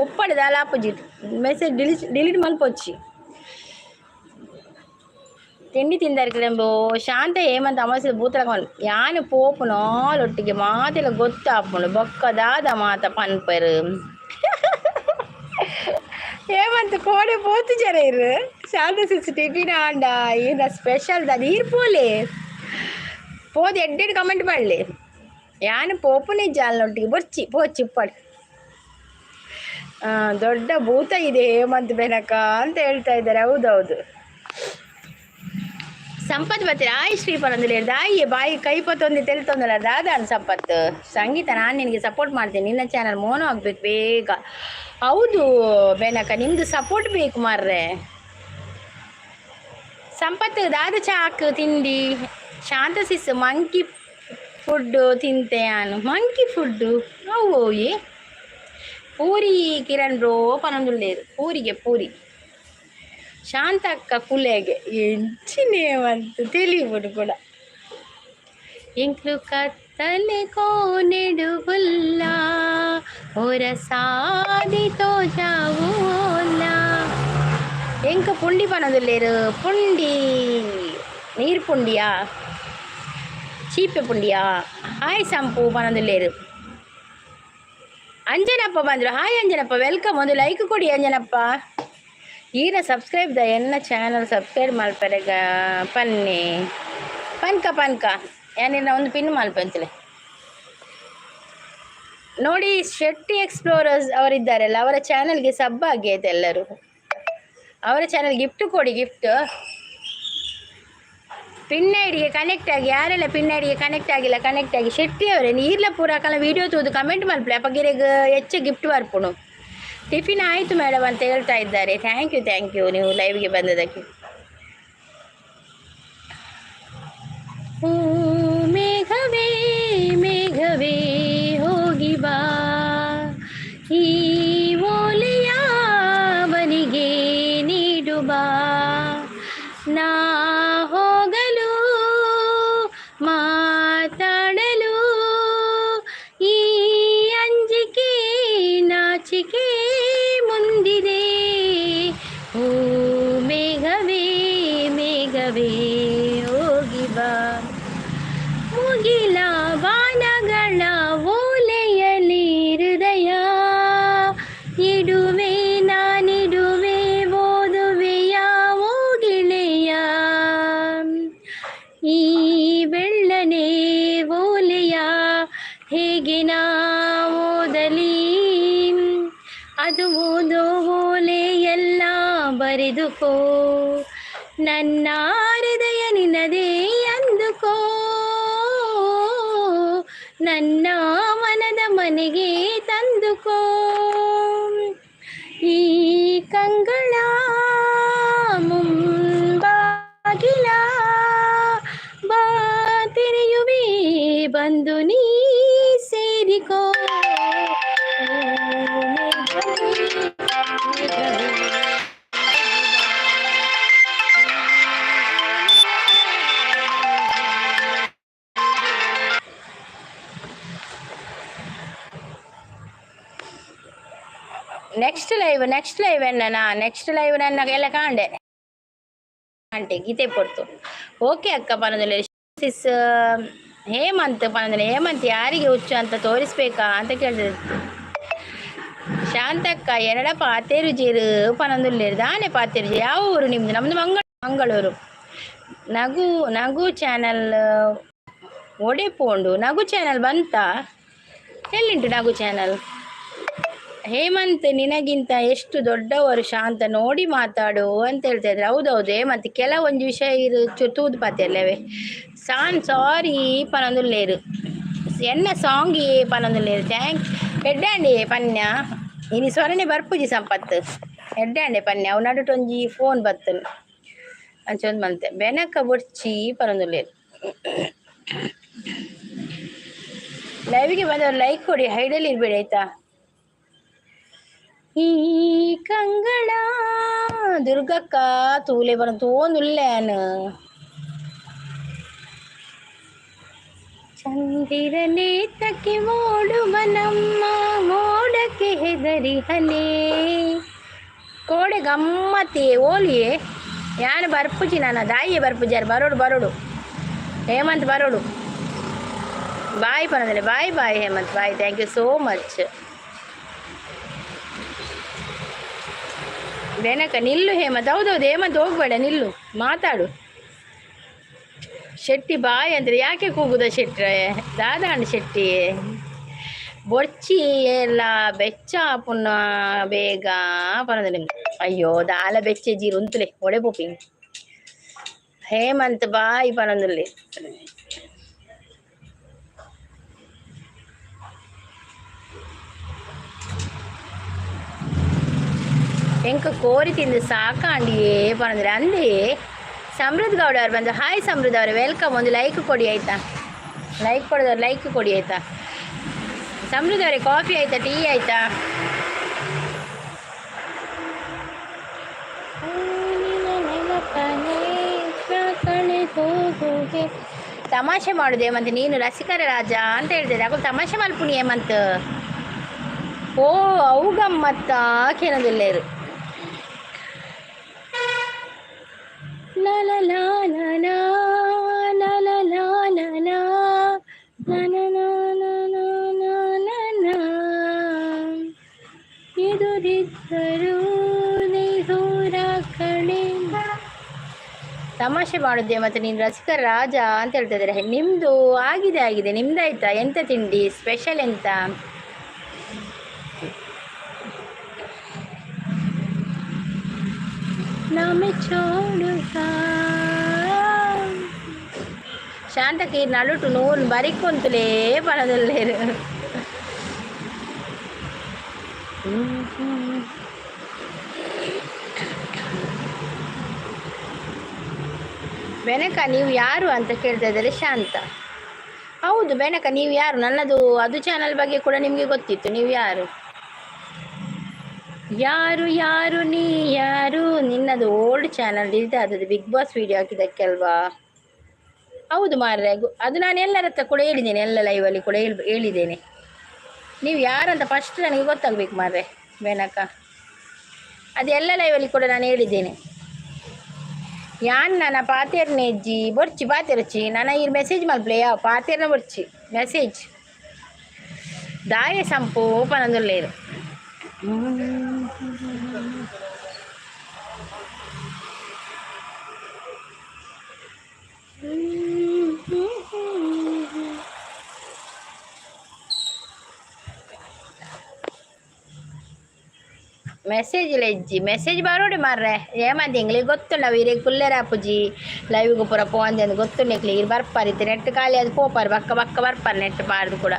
ಉಪ್ಪಡು ದಾಲ ಆಪೋಜಿಟ್ ಮೆಸೇಜ್ ಡಿಲೀಟ್ ಡಿಲೀಟ್ ಮಲ್ಪೊಚ್ಚಿ. ತಿಂಡಿ ತಿಂದಾರೆ ಕಿರಣ್ ಬ್ರೋ. ಶಾಂತ ಹೇಮಂತ ಅಮಾಸದ ಭೂತ ಯಾನು ಪೋಪುನೋ ಒಟ್ಟಿಗೆ ಮಾತೆಲ್ಲ ಗೊತ್ತಾಪುಂಡು ಬೊಕ್ಕ ದಾದ ಮಾತ ಪನ್ಪರು. ಹೇಮಂತ್ ಕೋಡೆ ಪೋತು ಜನ ಇರು ಶಾಂತ ಸಿಸ್ ಟಿಫಿನ್ ಆಂಡ ಈನ ಸ್ಪೆಷಲ್ ದಾದ ಈರ್ ಪೋಲೆ ಪೋದು ಎಡ್ಡೆಡ್ ಕಮೆಂಟ್ ಮಾಡಲಿ. ಯಾನು ಪೋಪುನೆ ಜಾಲ್ನೊಟ್ಟಿಗೆ ಬೊರ್ಚಿ ಪೋಚಿ ಉಪ್ಪಾಡು. ದೊಡ್ಡ ಭೂತ ಇದೆ ಹೇಮಂತ್ ಬೆನಕ ಅಂತ ಹೇಳ್ತಾ ಇದ್ದಾರೆ. ಹೌದೌದು ಸಂಪತ್ ಬರ್ತೀರಾ ಆಯ್ ಶ್ರೀ ಪರಂದಿಲ್ಲ ದಾಯಿ ಬಾಯಿ ಕೈ ಪತ್ತೊಂದು ತೆಲ್ತೊಂದಲ್ಲ ದಾದಾನ್ ಸಂಪತ್. ಸಂಗೀತ ನಾನು ನಿನಗೆ ಸಪೋರ್ಟ್ ಮಾಡ್ತೀನಿ, ನಿನ್ನ ಚಾನಲ್ ಮೋನೋ ಆಗ್ಬೇಕು ಬೇಗ. ಹೌದು ಬೆನಕ ನಿಮ್ಮದು ಸಪೋರ್ಟ್ ಬೇಕು ಮಾರ್ರೆ. ಸಂಪತ್ ದಾದ ಚಾಕ್ ತಿಂಡಿ. ಶಾಂತ ಸಿಸ್ ಮಂಕಿ ಫುಡ್ಡು ತಿಂತೆ ನಾನು ಮಂಕಿ ಫುಡ್ಡು ಅವು ಏ ಪೂರಿ ಕಿರಣ್ ಬ್ರೋ ಪನೊಂದುಲ್ಲೇರು ಪೂರಿಗೆ ಪೂರಿ. ಶಾಂತಕ್ಕ ಕುಲೆಗೆ ಎಂಚಿನೇವಂತ ತಿಳಿವುಡು ಕೂಡ. ಎಂಕ್ಲು ಕತ್ತಲೆ ಕೋನೆಡುಗುಲ್ಲ ಹೊರ ಸಾದಿ ತೋಜಾವುಲ್ಲ. ಎಂಕ ಪುಂಡಿ ಪನೊಂದುಲ್ಲೇರು ಪುಂಡಿ ನೀರು ಪುಂಡಿಯಾ ಚೀಪೆ ಪುಂಡಿಯಾ. ಹಾಯ್ ಸಂಪು ಪನೊಂದುಲ್ಲೇರು. ಅಂಜನಪ್ಪ ಬಂದರು, ಹಾಯ್ ಅಂಜನಪ್ಪ welcome. ಒಂದು ಲೈಕ್ ಕೊಡಿ ಅಂಜನಪ್ಪ. ಈನ ಸಬ್ಸ್ಕ್ರೈಬ್ the ಎನ್ನ ಚಾನಲ್ ಸಬ್ಸ್ಕ್ರೈಬ್ ಮಲ್ಪರೆಗ ಪನ್ನಿ ಪನ್ಕ ಪನ್ಕ ಯಾನಿನ್ನ ಒಂದು ಪಿನ್ ಮಲ್ಪಂತಲೆ ನೋಡಿ. ಶೆಟ್ಟಿ ಎಕ್ಸ್ಪ್ಲೋರರ್ಸ್ ಅವರಿದ್ದಾರಲ್ಲ ಅವರ ಚಾನಲ್ಗೆ ಸಬ್ ಆಗಿ ಆಯ್ತು ಎಲ್ಲರೂ. ಅವರ ಚಾನಲ್ ಗಿಫ್ಟ್ ಕೊಡಿ, ಗಿಫ್ಟ್. ಪಿನ್ ಐಡಿಗೆ ಕನೆಕ್ಟ್ ಆಗಿ ಯಾರೆಲ್ಲ ಪಿನ್ ಐಡಿಗೆ ಕನೆಕ್ಟ್ ಆಗಿಲ್ಲ ಕನೆಕ್ಟ್ ಆಗಿ. ಶೆಟ್ಟಿ ಅವರೇ ನೀರ್ಲ ಪೂರ ಕಲ ವೀಡಿಯೋ ತೂದು ಕಮೆಂಟ್ ಮಲ್ಪಲೆ ಅಪಗಿರೆಗ್ ಹೆಚ್ಚು ಗಿಫ್ಟ್ ಬರ್ಪುಣು. ಟಿಫಿನ್ ಆಯಿತು ಮೇಡಮ್ ಅಂತ ಹೇಳ್ತಾ ಇದ್ದಾರೆ. Thank you thank you ನೀವು ಲೈವ್ಗೆ ಬಂದದಕ್ಕೆ. ಓ ಮೇಘವೇ ಮೇಘವೇ ಹೋಗಿ ಬಾ, ಈ ಓಲೆಯ ಅವನಿಗೆ ನೀಡು ಬಾ, ನಾ ಹೋಗಲು ಮಾತಾಡಲು ಈ ಅಂಜಿಕೆ ನಾಚಿಕೆ ಮುಂದಿದೆ. ಓ ಮೇಘವೇ ಮೇಘವೇ ಹೋಗಿ ಬಾ, ಮುಗಿಲ ಬಾನಗಳ ಓಲೆಯಲಿ ಹೃದಯ ಇಡುವೆ ನಾನಿಡುವೆ ಓದುವೆಯ ಓ ಗೆಳೆಯ, ಈ ಬೆಳ್ಳನೆ ಓಲೆಯ ಹೇಗೆ ನಾ ಓದಲಿ, ಅದು ಓದೋ ಓಲೆಯೆಲ್ಲ ಬರೆದುಕೋ, ನನ್ನ ಹೃದಯ ನಿನ್ನದೇ ಅಂದುಕೋ, ನನ್ನ ಮನದ ಮನೆಗೆ ತಂದುಕೋ, ಈ ಕಂಗಳ ಬಂದು ನೀ ಸೇರಿಕೋ. ಓ ಮೇಘವೇ, ಮೇಘವೇ. ನೆಕ್ಸ್ಟ್ ಲೈವ್, ನೆಕ್ಸ್ಟ್ ಲೈವ್ ಎನ್ನನಾ? ನೆಕ್ಸ್ಟ್ ಲೈವ್ ನನ್ನ ಎಲ್ಲ ಕಾಂಡೆ ಆಂಟಿ ಗೀತೆ ಪೊರ್ತು. ಓಕೆ ಅಕ್ಕ ಪನೊಂದುಲ್ಲೆರ್. ಸಿಸ್ ಹೇಮಂತ್ ಪನೊಂದುಲ್ಲೆ. ಹೇಮಂತ್, ಯಾರಿಗೆ ಹುಚ್ಚು ಅಂತ ತೋರಿಸ್ಬೇಕಾ ಅಂತ ಕೇಳ್ತದೆ. ಶಾಂತಕ್ಕ, ಎನಡ ಪಾತೇರುಜೇರು ಪನೊಂದುಲ್ಲೆರ್. ದಾನೆ ಪಾತೇರುಜಿ? ಯಾವ ಊರು ನಿಮ್ದು? ನಮ್ದು ಮಂಗಳೂರು. ನಗು ನಗು ಚಾನಲ್ ಒಡೆ ಪೋಂಡು? ನಗು ಚಾನಲ್ ಬಂತ? ಎಲ್ಲಿಂಟು ನಗು ಚಾನಲ್? ಹೇಮಂತ್, ನಿನಗಿಂತ ಎಷ್ಟು ದೊಡ್ಡವರು ಶಾಂತ, ನೋಡಿ ಮಾತಾಡು ಅಂತ ಹೇಳ್ತಾ ಇದ್ರು. ಹೌದೌದು ಹೇಮಂತ್, ಕೆಲವೊಂದು ವಿಷಯ ಇರು ತೂದು ಪಾತೆರ್ಲೆವೆ. ಸಾನ್ ಸಾರಿ ಪನೊಂದುಲ್ಲೇರು. ಎನ್ನ ಸಾಂಗ್ ಪನೊಂದುಲ್ಲೇರು. Thank ಎಡ್ಡಾಂಡಿ ಪನ್ಯ. ಇನಿ ಸೊರನೆ ಬರ್ಪುಜಿ ಸಂಪತ್ತು. ಎಡ್ಡಾಂಡೆ ಪನ್ಯ. ಅವು ನಡುಟೊಂಜಿ ಫೋನ್ ಬತ್ತನು, ಅಂಚೊಂದು ಮಂತೆ. ಬೆನಕ ಬೊಡ್ಚಿ ಪನೊಂದುಲ್ಲೇರು. ಲೈವ್ಗೆ ಬಂದವರು ಲೈಕ್ ಕೊಡಿ, ಹೈಡಲ್ಲಿ ಇರ್ಬೇಡಿ, ಆಯ್ತಾ? ಈ ಕಂಗಳ ದುರ್ಗಕ್ಕ ತೂಲೆ ಬರ ತೋಂದುಲ್ಲೇನು. ಚಂದಿರನೇತಕ್ಕೆ ಓಡುವ ನಮ್ಮ ಮೋಡಕ್ಕೆ ಹೆದರಿಹನೇ? ಕೋಡೆ ಗಮ್ಮತ್ತಿ ಓಲಿಯೇ. ಯಾನು ಬರ್ಪುಜಿ ನಾನು ದಾಯಿಯೇ ಬರ್ಪುಜಾರು. ಬರೋಡು ಬರೋಡು ಹೇಮಂತ್, ಬರೋಡು. ಬಾಯ್ ಪನಂದ್ರೆ. Bye bye Hemant, bye. Thank you so much. Benaka ನಿಲ್ಲು ಹೇಮಂತ್. ಹೌದೌದು ಹೇಮಂತ್, ಹೋಗ್ಬೇಡ, ನಿಲ್ಲು, ಮಾತಾಡು. ಶೆಟ್ಟಿ ಬಾಯ್ ಅಂದ್ರೆ ಯಾಕೆ ಕೂಗುದ ಶೆಟ್ರೆ? ದಾದಾಂಡ್ ಶೆಟ್ಟಿ. ಬೊರ್ಚಿ ಎಲ್ಲ ಬೆಚ್ಚ ಪುನ್ನ ಬೇಗ ಪನೊಂದು. ಅಯ್ಯೋ, ದಾಲ ಬೆಚ್ಚೆ ಜೀರು ಉಂತುಲೆ ಒಡೆ ಪೋಪಿ. ಹೇಮಂತ್ ಬಾಯ್ ಪನೊಂದುಲ್ಲೆ. ಎಂಕ ಕೋರಿ ತಿಂದು ಸಾಕಾಂಡಿಯೇ ಪನಂದ್ರೆ. ಅಂದೇ ಸಮೃದ್ಧ ಗೌಡ ಅವ್ರು ಬಂದು. ಹಾಯ್ ಸಮೃದ್ಧ ಅವರೇ, welcome. ಒಂದು ಲೈಕ್ ಕೊಡಿ, ಆಯ್ತಾ? ಲೈಕ್ ಕೊಡೋದವ್ರು ಲೈಕ್ ಕೊಡಿ, ಆಯ್ತಾ? ಸಮೃದ್ಧ ಅವರೇ, ಕಾಫಿ ಆಯ್ತಾ? ಟೀ ಆಯ್ತಾ? ಕಳೆದೋಗುಗೆ. ತಮಾಷೆ ಮಾಡುದೆ ಮತ್ತೆ ನೀನು ರಸಿಕರ ರಾಜ ಅಂತ ಹೇಳ್ತಿದ್ದೆ. ಅವಾಗ ತಮಾಷೆ ಮಲ್ಪುನಿ ಹೇಮಂತ್. ಓ, ಅವು ಗಮ್ಮತ್ತ ಕೇನೊಂದುಲ್ಲೇರು. ಲಾ ಲಾ ಲಾ ಲಾ ಲಾ ಲಾ ಲಾ ಲಾ ಲಾ ಲಾ ಲಾ ಲಾ ಲಾ ಲಾ ಲಾ ಲಾ ಲಾ. ಎದುರಿದ್ದರು ದೂರ ಕಡೆ. ತಮಾಷೆ ಮಾಡುದೆ ಮತ್ತೆ ನೀನು ರಸಿಕರ ರಾಜ ಅಂತ ಹೇಳ್ತಾ ಇದ್ದಾರೆ. ನಿಮ್ಮದು ಆಗಿದೆ, ಆಗಿದೆ. ನಿಮ್ದಾಯ್ತಾ? ಎಂತ ತಿಂಡಿ ಸ್ಪೆಷಲ್ ಎಂತ? ನಮೆ ಚೋಡುಗ. ಶಾಂತಕ್ಕೆ ನಡುಟು ನೂಲು ಬರಿಕೊಂತಲೇ ಪಣದಲ್ಲೇರು. ಬೆನಕ, ನೀವು ಯಾರು ಅಂತ ಕೇಳ್ತಾ ಇದ್ದಾರೆ ಶಾಂತ. ಹೌದು ಬೆನಕ, ನೀವು ಯಾರು? ನನ್ನದು ಅದು ಚಾನಲ್ ಬಗ್ಗೆ ಕೂಡ ನಿಮಗೆ ಗೊತ್ತಿತ್ತು. ನೀವು ಯಾರು? ಯಾರು ಯಾರು ನೀ ಯಾರು? ನಿನ್ನದು ಓಲ್ಡ್ ಚಾನಲ್ ಡಿಲೀಟ್ ಆದದ್ದು ಬಿಗ್ ಬಾಸ್ ವಿಡಿಯೋ ಹಾಕಿದ್ದಕ್ಕೆ ಅಲ್ವಾ? ಹೌದು ಮಾರ್ರೆ, ಅದು ನಾನು ಎಲ್ಲರ ಹತ್ರ ಕೂಡ ಹೇಳಿದ್ದೇನೆ, ಎಲ್ಲ ಲೈವಲ್ಲಿ ಕೂಡ ಹೇಳಿದ್ದೇನೆ. ನೀವು ಯಾರಂತ ಫಸ್ಟ್ ನನಗೆ ಗೊತ್ತಾಗಬೇಕು ಮಾರ್ರೆ ಬೆನಕ. ಅದೆಲ್ಲ ಲೈವಲ್ಲಿ ಕೂಡ ನಾನು ಹೇಳಿದ್ದೇನೆ. ಯಾನ್ ನನ್ನ ಪಾತೇರ್ನೆ ಅಜ್ಜಿ ಬೊರ್ಚಿ ಪಾತೆರಚ್ಚಿ. ನನ್ನ ಈ ಮೆಸೇಜ್ ಮಲ್ಪಲೆ. ಯಾವ ಪಾತೇರ್ನ ಬೊರ್ಚಿ ಮೆಸೇಜ್ ದಾಯ ಸಂಪು ಪನಂದುಲ್ಲೇರು. ಮೆಸೇಜ್ ಇಜ್ಜಿ, ಮೆಸೇಜ್ ಬರೋಡಿ ಮಾರ್ರೆ. ಏಮಂತ ಎಂಗ್ಲಿಗೆ ಗೊತ್ತುಂಡು ಅವು ಇರೆಗ್ ಕುಲ್ಲೆರ ಅಪ್ಪುಜಿ ಲೈವ್ಗೆ ಪೂರ ಪೋಂದೆ ಅಂದ್ ಗೊತ್ತುಂಡು ಎಂಕ್ಲಿಗೆ. ಇರ್ ಬರ್ಪಾರ್ ಇತ್ತೆ ನೆಟ್ ಖಾಲಿ ಅದು ಪೋಪಾರ್ ಬಕ್ಕ ಬಕ್ಕ ಬರ್ಪಾರ್ ನೆಟ್ ಪಾಡ್ದು ಕೂಡ.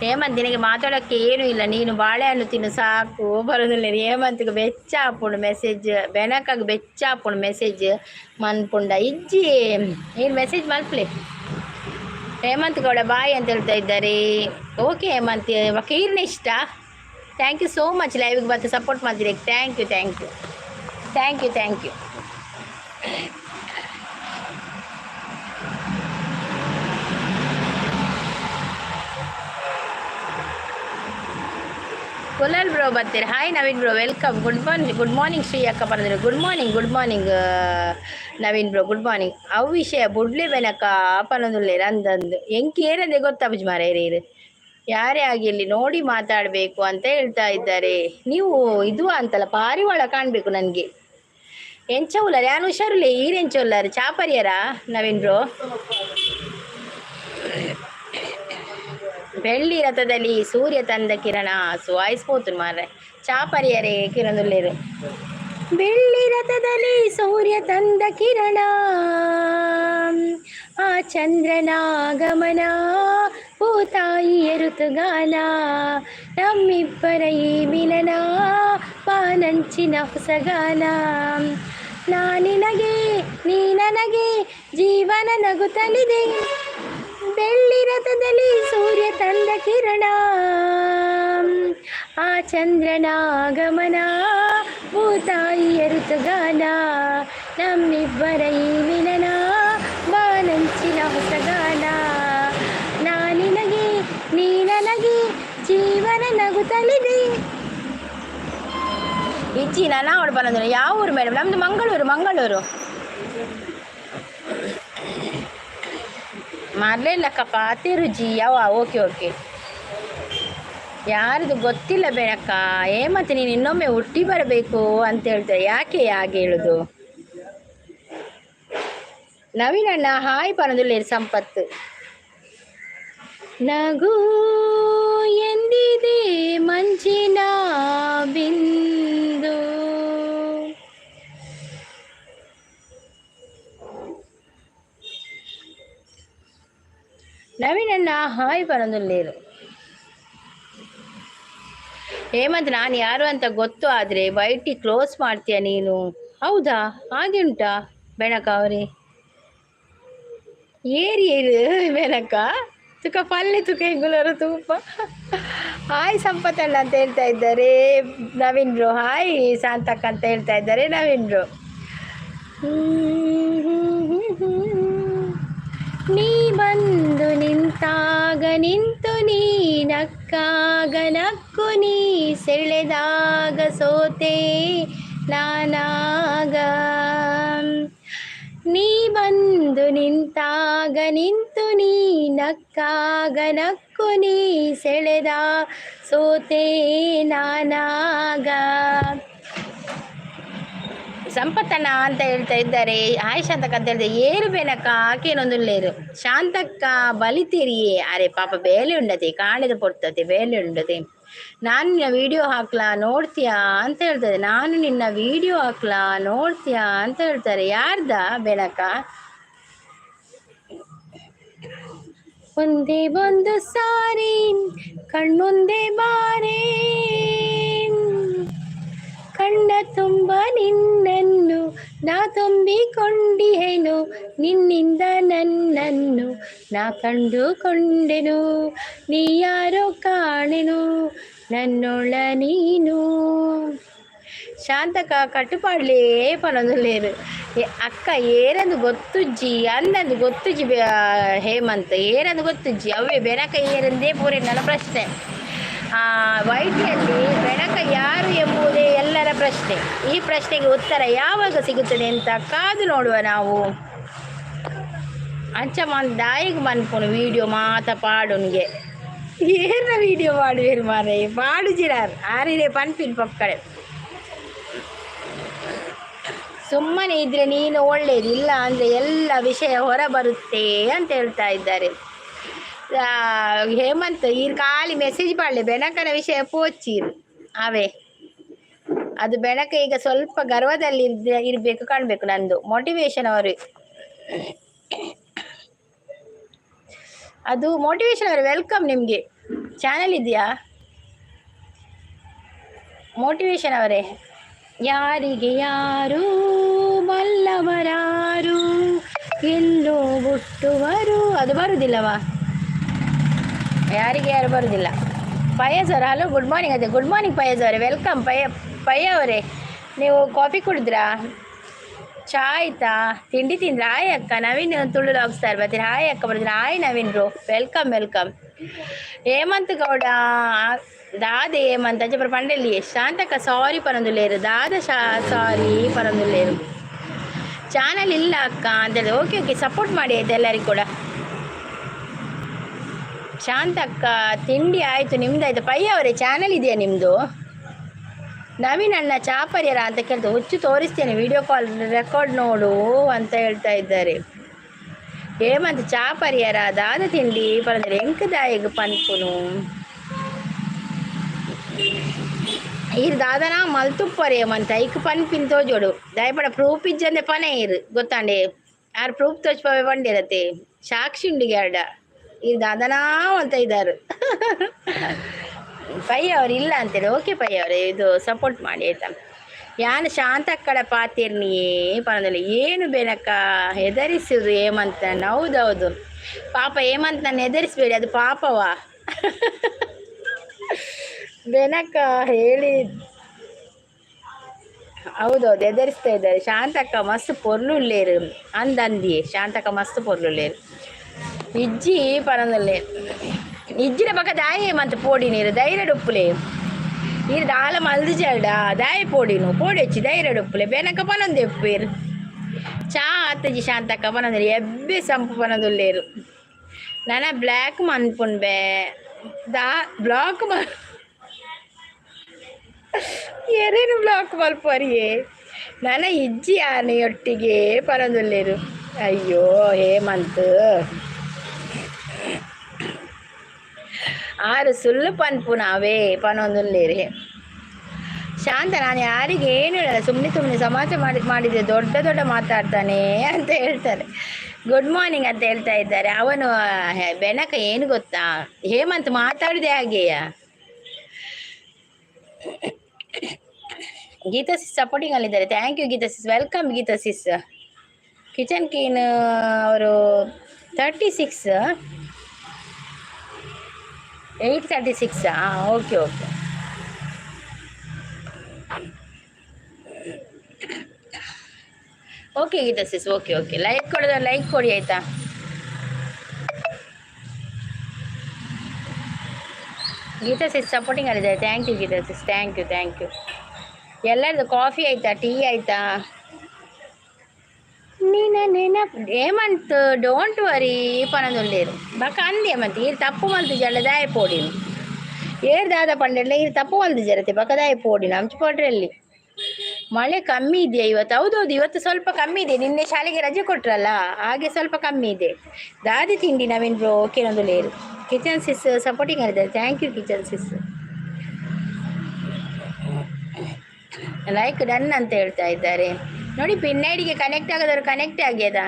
ಹೇಮಂತ್, ನಿನಗೆ ಮಾತಾಡೋಕ್ಕೆ ಏನೂ ಇಲ್ಲ, ನೀನು ಬಾಳೆಹಣ್ಣು ತಿನ್ನು ಸಾಕು ಬರೋದಿಲ್ಲ. ಹೇಮಂತ್ಗೆ ಬೆಚ್ಚ ಆಪುಂಡು ಮೆಸೇಜ್, ಬೆನಕಾಗ ಬೆಚ್ಚ ಆಪುಂಡು ಮೆಸೇಜ್ ಮನ್ಪುಂಡ. ಇಜ್ಜಿ, ನೀನು ಮೆಸೇಜ್ ಮಲ್ಪಲೆ. ಹೇಮಂತ್ ಗೌಡ ಬಾಯ್ ಅಂತ ಹೇಳ್ತಾ ಇದ್ದಾರೆ. ಓಕೆ ಹೇಮಂತ್, ಈರ್ನ ಇಷ್ಟ. Thank you so much ಲೈವ್ಗೆ ಬಂದು ಸಪೋರ್ಟ್ ಮಾಡ್ತೀರಿ. Thank you, thank you, thank you, thank you. Kulal bro ಬರ್ತೀರಿ. Hi Naveen bro, welcome. Good morning, good morning Shri ಅಕ್ಕ ಬಂದರು. Good morning, good morning Naveen bro, good morning. ಅವು ವಿಷಯ ಬುಡ್ಲೆ ಬೆನಕ ಪನೊಂದುಲ್ಲೇರು ಅಂದಂದು ಎಂಕ್ ಏನಂದೆ ಗೊತ್ತಾಪುಜಿ ಮಾರ್ರೆ. ಯಾರೇ ಆಗಿರಲಿ ನೋಡಿ ಮಾತಾಡಬೇಕು ಅಂತ ಹೇಳ್ತಾ ಇದ್ದಾರೆ. ನೀವು ಇದು ಅಂತಲ್ಲ ಪಾರಿವಾಳ ಕಾಣಬೇಕು ನನಗೆ. ಎಂಚ ಉಲ್ಲಾರ ಯಾನು ಹುಷಾರುಲ್ಲೆ ಈರ್ ಎಂಚ ಉಲ್ಲಾರ ಚಾಪರಿಯರ ನವೀನ್ ಬ್ರೋ. ಬೆಳ್ಳಿ ರಥದಲ್ಲಿ ಸೂರ್ಯ ತಂದ ಕಿರಣ ಸುವಾಯಿಸ್పోತು ಮಾರ್ರೆ. ಚಾಪರಿಯರೇ ಕಿರಣುಲ್ಲೇರು. ಬೆಳ್ಳಿ ರಥದಲ್ಲಿ ಸೂರ್ಯ ತಂದ ಕಿರಣ, ಆ ಚಂದ್ರನ ಗಮನ, ಭೂತಾಯಿಯ ಋತುಗಾನ, ನಮ್ಮಿಬ್ಬರ ಈ ಮಿಲನ ಪಾನಂಚಿನ ಹೊಸಗಾನ. ನಾ ನಿನಗೆ ನೀ ನನಗೆ ಜೀವನ ನಗುತ್ತಲಿದೆ. ಬೆಳ್ಳಿ ರಥದಲ್ಲಿ ಸೂರ್ಯ ತಂದ ಕಿರಣ, ಆ ಚಂದ್ರನ ಗಮನ, ಭೂತಾಯಿಯ ಋತುಗಾನ, ನಮ್ಮಿಬ್ಬರ ಈ ಮಿಲನ ಬಾನಂಚಿನ ಹೊಸಗಾನ. ನಾ ನಿನಗೆ ನೀ ನನಗೆ ಜೀವನ ನಗುತ್ತಲಿದೆ. ಇಜ್ಜಿ ನಾನು ಅವಳು ಬಂದ್ರೆ ಯಾವ ಊರು ಮೇಡಮ್? ನಮ್ಮದು ಮಂಗಳೂರು. ಮಂಗಳೂರು ಮಾರ್ಲಿಲ್ಲಕ್ಕಪ್ಪ ರುಜಿ ಯಾವ. ಓಕೆ ಓಕೆ, ಯಾರದು ಗೊತ್ತಿಲ್ಲ ಬೇಡಕ್ಕ. ಏ ಮತ್ತೆ ನೀನು ಇನ್ನೊಮ್ಮೆ ಹುಟ್ಟಿ ಬರಬೇಕು ಅಂತ ಹೇಳ್ತಾರೆ. ಯಾಕೆ ಹಾಗೆ ಹೇಳುದು? ನವೀನ್ ಅಣ್ಣ ಹಾಯ್ ಪನದುಲ್ಲೇರು. ಸಂಪತ್ತು ನಗು ಎಂದಿದೆ ಮಂಜಿನ ಬಿಂದು. ನವೀನ್ ಅಣ್ಣ ಹಾಯ್ ಪನದುಲ್ಲೇರು. ಹೇಮಂತ್ ನಾನು ಯಾರು ಅಂತ ಗೊತ್ತು ಆದರೆ ವೈಟಿ ಕ್ಲೋಸ್ ಮಾಡ್ತೀಯ ನೀನು? ಹೌದಾ, ಹಾಗೆ ಉಂಟಾ ಬೆಣಕ ಅವರೇ? ಏರಿ ಏರು ಬೆನಕ ತುಕ ಪಲ್ಲೆ ತುಕ ಹೆಂಗುಲರು ತೂಪ. ಹಾಯ್ ಸಂಪತ್ತಣ್ಣ ಅಂತ ಹೇಳ್ತಾ ಇದ್ದಾರೆ ನವೀನ್ ಬ್ರೋ. ಹಾಯ್ ಶಾಂತಕ್ಕ ಅಂತ ಹೇಳ್ತಾ ಇದ್ದಾರೆ ನವೀನ್ ಬ್ರೋ. ನೀ ಬಂದು ನಿಂತಾಗ ನಿಂತು ನೀ ನಕ್ಕಾಗ ನಕ್ಕು ನೀ ಸೆಳೆದಾಗ ಸೋತೆ ನಾನಾಗ. ನೀ ಬಂದು ನಿಂತಾಗ ನಿಂತು ನೀ ನಕ್ಕಾಗ ನಕ್ಕು ನೀ ಸೆಳೆದ ಸೋತೆ ನಾನಾಗ. ಸಂಪತ್ತಣ್ಣ ಅಂತ ಹೇಳ್ತಾ ಇದ್ದಾರೆ. ಹಾಯ್ ಶಾಂತಕ್ಕ ಅಂತ ಹೇಳ್ತಾರೆ. ಏರು ಬೇನಕ್ಕ ಆಕೇನೊಂದುಲ್ಲೇರು ಶಾಂತಕ್ಕ ಬಲಿತೀರಿಯೇ. ಅರೆ ಪಾಪ ಬೇಲೆ ಉಂಡತೆ ಕಾಣಿದ ಪೊರ್ತತೆ ಬೇಲೆ ಉಂಡತೆ. ನಾನು ನಿನ್ನ ವಿಡಿಯೋ ಹಾಕ್ಲಾ ನೋಡ್ತೀಯಾ ಅಂತ ಹೇಳ್ತಾರೆ. ನಾನು ನಿನ್ನ ವಿಡಿಯೋ ಹಾಕ್ಲಾ ನೋಡ್ತೀಯಾ ಅಂತ ಹೇಳ್ತಾರೆ. ಯಾರ್ದ ಬೆನಕ? ಒಂದೇ ಒಂದು ಸಾರಿ ಕಣ್ಮುಂದೆ ಬಾರೆ, ಕಣ್ಣ ತುಂಬ ನಿನ್ನನ್ನು ನಾ ತುಂಬಿಕೊಂಡಿಹೆನು, ನಿನ್ನಿಂದ ನನ್ನನ್ನು ನಾ ಕಂಡುಕೊಂಡೆನು, ನೀ ಯಾರೋ ಕಾಣೆನು ನನ್ನೊಳ ನೀನು. ಶಾಂತಕ ಕಟ್ಟುಪಾಡ್ಲೇ ಪನೊಂದುಲ್ಲೇರು. ಅಕ್ಕ ಏರಂದು ಗೊತ್ತುಜ್ಜಿ ಅಂದಂದು ಗೊತ್ತುಜ್ಜಿ ಹೇಮಂತ್ ಏರಂದು ಗೊತ್ತುಜ್ಜಿ ಅವೇ ಬೆನಕ ಏರಂದೇ ಪೂರೆ ನನ್ನ ಪ್ರಶ್ನೆ. ವೈಟಿಯಲ್ಲಿ ಬೆನಕ ಯಾರು ಎಂಬುದೇ ಎಲ್ಲರ ಪ್ರಶ್ನೆ. ಈ ಪ್ರಶ್ನೆಗೆ ಉತ್ತರ ಯಾವಾಗ ಸಿಗುತ್ತದೆ ಅಂತ ಕಾದು ನೋಡುವ ನಾವು. ಅಂಚ ಮನ್ ದಾಯಿಗೆ ಮನ್ಪುನು ವೀಡಿಯೋ ಮಾತ ಪಾಡುನಿಗೆ ಏನ ವೀಡಿಯೋ ಮಾಡುವೇರು ಮಾರೆ ಪಾಡು ಜಿರಾರ್ ಆರಿರೆ ಪನ್ಪಿನ್ ಪಕ್ಕಡೆ. ಸುಮ್ಮನೆ ಇದ್ರೆ ನೀನು ಒಳ್ಳೇದು, ಇಲ್ಲ ಅಂದರೆ ಎಲ್ಲ ವಿಷಯ ಹೊರ ಬರುತ್ತೆ ಅಂತ ಹೇಳ್ತಾ ಇದ್ದಾರೆ ಹೇಮಂತ್. ಈರ್ ಖಾಲಿ ಮೆಸೇಜ್ ಪಾಡ್ಲೆ ಬೆನಕನ ವಿಷಯ ಪೋಚಿರು ಅವೇ. ಅದು ಬೆನಕ ಈಗ ಸ್ವಲ್ಪ ಗರ್ವದಲ್ಲಿ ಇರಬೇಕು ಕಾಣಬೇಕು. ನಂದು ಮೋಟಿವೇಶನ್ ಅವರು, ಅದು ಮೋಟಿವೇಶನ್ ಅವರು welcome. ನಿಮಗೆ ಚಾನೆಲ್ ಇದೆಯಾ ಮೋಟಿವೇಶನ್ ಅವರೇ? ಯಾರಿಗೆ ಯಾರು ಬಲ್ಲವರಾರು ಎಲ್ಲೋ ಹುಟ್ಟುವರು ಅದು ಬರುವುದಿಲ್ಲವಾ? ಯಾರಿಗೆ ಯಾರು ಬರೋದಿಲ್ಲ. ಪಯ್ಯ ಸರ್, ಹಲೋ, ಗುಡ್ ಮಾರ್ನಿಂಗ್. ಅದೇ ಗುಡ್ ಮಾರ್ನಿಂಗ್ ಪಯ್ಯ ಅವರೇ, welcome. ಪಯ್ಯ ಪಯ್ಯ ಅವರೇ, ನೀವು ಕಾಫಿ ಕುಡಿದ್ರಾ? ಚಾ ಆಯ್ತಾ? ತಿಂಡಿ ತಿಂದ್ರಾ? ಹಾಯ್ ಅಕ್ಕ, ನವೀನ್ ತುಳು ವ್ಲಾಗ್ಸ್ ಬರ್ತೀರಿ. ಹಾಯ್ ಅಕ್ಕ, ಬರ್ತೀನಿ. Hi Naveen bro, welcome welcome. Hemanth Gowda ದಾದ ಹೇಮಂತ್ ಅಂಚ ಪಂಡೆಲ್ಲಿ. ಶಾಂತಕ್ಕ ಸಾರಿ ಪನೊಂದುಲ್ಲೇರು. ದಾದ ಶಾ ಸಾರಿ ಪನೊಂದುಲ್ಲೇರು. ಚಾನಲ್ ಇಲ್ಲ ಅಕ್ಕ ಅಂತೇಳಿ. ಓಕೆ ಓಕೆ, ಸಪೋರ್ಟ್ ಮಾಡಿ ಆಯ್ತು ಎಲ್ಲರಿಗೂ ಕೂಡ. ಶಾಂತಕ್ಕ, ತಿಂಡಿ ಆಯಿತು, ನಿಮ್ದಾಯ್ತು? ಪಯ್ಯ ಅವರೇ, ಚಾನಲ್ ಇದೆಯಾ ನಿಮ್ಮದು? ನವೀನ್ ಅಣ್ಣ ಚಾಪರ್ಯರ ಅಂತ ಕೇಳ್ತು. ಹುಚ್ಚು ತೋರಿಸ್ತೇನೆ, ವಿಡಿಯೋ ಕಾಲ್ ರೆಕಾರ್ಡ್ ನೋಡು ಅಂತ ಹೇಳ್ತಾ ಇದ್ದಾರೆ. ಹೇಮಂತ್ ಚಾಪರ್ಯರ ದಾದ ತಿಂಡಿ ಪರಂದ್ರೆ ಎಂಕ್ ದಾಯಗ್ ಪನ್ಪುನು. ಈರ್ ದಾದನ ಮಲ್ತುಪ್ಪರೆ ಹೇಮಂತ ಐಕ್ ಪನ್ಪಿನ್ ತೋಜೋಡು. ದಯಪಡ ಪ್ರೂಫ್ ಇಜ್ಜಂದೆ ಪನೆ ಇರು ಗೊತ್ತಾಂಡೆ. ಆರ್ ಪ್ರೂಫ್ ತೋಚ್ಪವೆ ಬಂಡಿರತ್ತೆ. ಸಾಕ್ಷಿ ಉಂಡಿಗೆ ಅಡ ಈ ದಾದನಾ ಅಂತ ಇದ್ದಾರೆ. ಪೈ ಅವ್ರು ಇಲ್ಲ ಅಂತೇಳಿ. ಓಕೆ ಪೈ ಅವರೇ, ಇದು ಸಪೋರ್ಟ್ ಮಾಡಿ ಆಯ್ತಾ. ಯಾನ್ ಶಾಂತಕ್ಕಡ ಪಾತಿರ್ನಿಯೇ ಪನದಲ್ಲಿ ಏನು ಬೇನಕ್ಕ ಹೆದರಿಸುವುದು ಹೇಮಂತನ. ಹೌದೌದು ಪಾಪ ಹೇಮಂತ್ ನನ್ನ ಹೆದರಿಸಬೇಡಿ, ಅದು ಪಾಪವಾ ಬೆನಕ ಹೇಳಿ. ಹೌದೌದು, ಹೆದರಿಸ್ತಾ ಇದ್ದಾರೆ. ಶಾಂತಕ್ಕ ಮಸ್ತ್ ಪೊರ್ಲುಲ್ಲೇರು ಅಂದಂದಿಯೇ. ಶಾಂತಕ್ಕ ಮಸ್ತ್ ಪೊರ್ಲುಲ್ಲೇರು ಇಜ್ಜಿ ಪನದಲ್ಲೇ ಇಜ್ಜಿನ ಪಕ್ಕ ದಾಯೆ ಮಂತ್ ಪೋಡಿ ನೀರು ಧೈರ್ಯ ಉಪ್ಪುಲೆ. ನೀರು ದಾಲ ಮಲ್ದು ಜಲ್ಡ ದಾಯ ಪೋಡಿನು ಪೋಡೆಚ್ಚಿ ಧೈರ್ಯ ಉಪ್ಪುಲೆ ಬೆನಕ ಪನೊಂದು ಎಪ್ಪೇರು. ಚಾ ಆತಜಿ ಶಾಂತಕ್ಕ ಪನೊಂದು ಎಬ್ಬೆ ಸಂಪು ಪನೊಂದುಲ್ಲೇರು. ನನ ಬ್ಲ್ಯಾಕ್ ಮನ್ಪುಂಬೆ ದಾ ಬ್ಲಾಕ್ ಮನ್ ಎರೇನು ಬ್ಲಾಕ್ ಮಲ್ಪರಿಯೇ ನನ ಇಜ್ಜಿ ಆನೆಯೊಟ್ಟಿಗೆ ಪನೊಂದುಲ್ಲೇರು. ಅಯ್ಯೋ ಹೇಮಂತ್ ಆರು ಸುಳ್ಳು ಪನ್ಪುನಾವೇ ಪನೊಂದುಲ್ಲೇರು. ಶಾಂತ, ನಾನು ಯಾರಿಗೆ ಏನು ಹೇಳಲ್ಲ, ಸುಮ್ಮನೆ ಸುಮ್ಮನೆ ಸಮಾಜ ಮಾಡಿ ಮಾಡಿದರೆ ದೊಡ್ಡ ದೊಡ್ಡ ಮಾತಾಡ್ತಾನೆ ಅಂತ ಹೇಳ್ತಾರೆ. ಗುಡ್ ಮಾರ್ನಿಂಗ್ ಅಂತ ಹೇಳ್ತಾ ಇದ್ದಾರೆ. ಅವನು ಬೆನಕ ಏನು ಗೊತ್ತಾ ಹೇಮಂತ್ ಮಾತಾಡಿದೆ ಹಾಗೆಯಾ. ಗೀತಾ ಸಿಸ್ ಸಪೋರ್ಟಿಂಗ್ ಅಲ್ಲಿದ್ದಾರೆ. Thank you Geetha sis, welcome Geetha sis. Kitchen keen ಅವರು 36 8:36. ಹಾಂ, okay okay okay Geetha sis, okay okay. Like ಕೊಡೋದ ಲೈಕ್ ಕೊಡಿ ಆಯಿತಾ. ಗೀತಾ ಸಿಸ್ ಸಪೋರ್ಟಿಂಗ್ ಅಲ್ಲಿದ್ದಾರೆ. Thank you Geetha sis, thank you thank you. ಎಲ್ಲರದು ಕಾಫಿ ಆಯಿತಾ, tea ಆಯಿತಾ? ನೀನ ನೆನಪು ಹೇಮಂತ್ don't worry ಪನೊಂದುಲ್ಲೇರು ಬಕ ಅಂದೆ ಹೇಮಂತ್ ಈರ್ ತಪ್ಪು ಮಲ್ತು ಜಲ್ಲ ದಾಯ ಪೋಡಿನು ಏರ್ ದಾದ ಪಂಡೆಡ್ಲ ಈರ್ ತಪ್ಪು ಮಲ್ತು ಜರತೆ ಬಕ ದಾಯ ಪೋಡಿನು ಅಂಚು ಪೋಡ್ರಲ್ಲಿ. ಮಳೆ ಕಮ್ಮಿ ಇದೆಯಾ ಇವತ್ತು? ಹೌದೌದು, ಇವತ್ತು ಸ್ವಲ್ಪ ಕಮ್ಮಿ ಇದೆ. ನಿನ್ನೆ ಶಾಲೆಗೆ ರಜೆ ಕೊಟ್ರಲ್ಲ, ಹಾಗೆ ಸ್ವಲ್ಪ ಕಮ್ಮಿ ಇದೆ. ದಾದಿ ತಿಂಡಿ ನವೀನ್ ಬ್ರೋ ಓಕೆ ಲೇರು. ಕಿಚನ್ ಸಿಸ್ ಸಪೋರ್ಟಿಂಗ್ ಆಗಿದ್ದಾರೆ. Thank you kitchen sis. Like done ಅಂತ ಹೇಳ್ತಾ ಇದ್ದಾರೆ. ನೋಡಿ ಪಿನ್ ಐಡಿಗೆ ಕನೆಕ್ಟ್ ಆಗೋದವರು ಕನೆಕ್ಟ್ ಆಗ್ಯದ.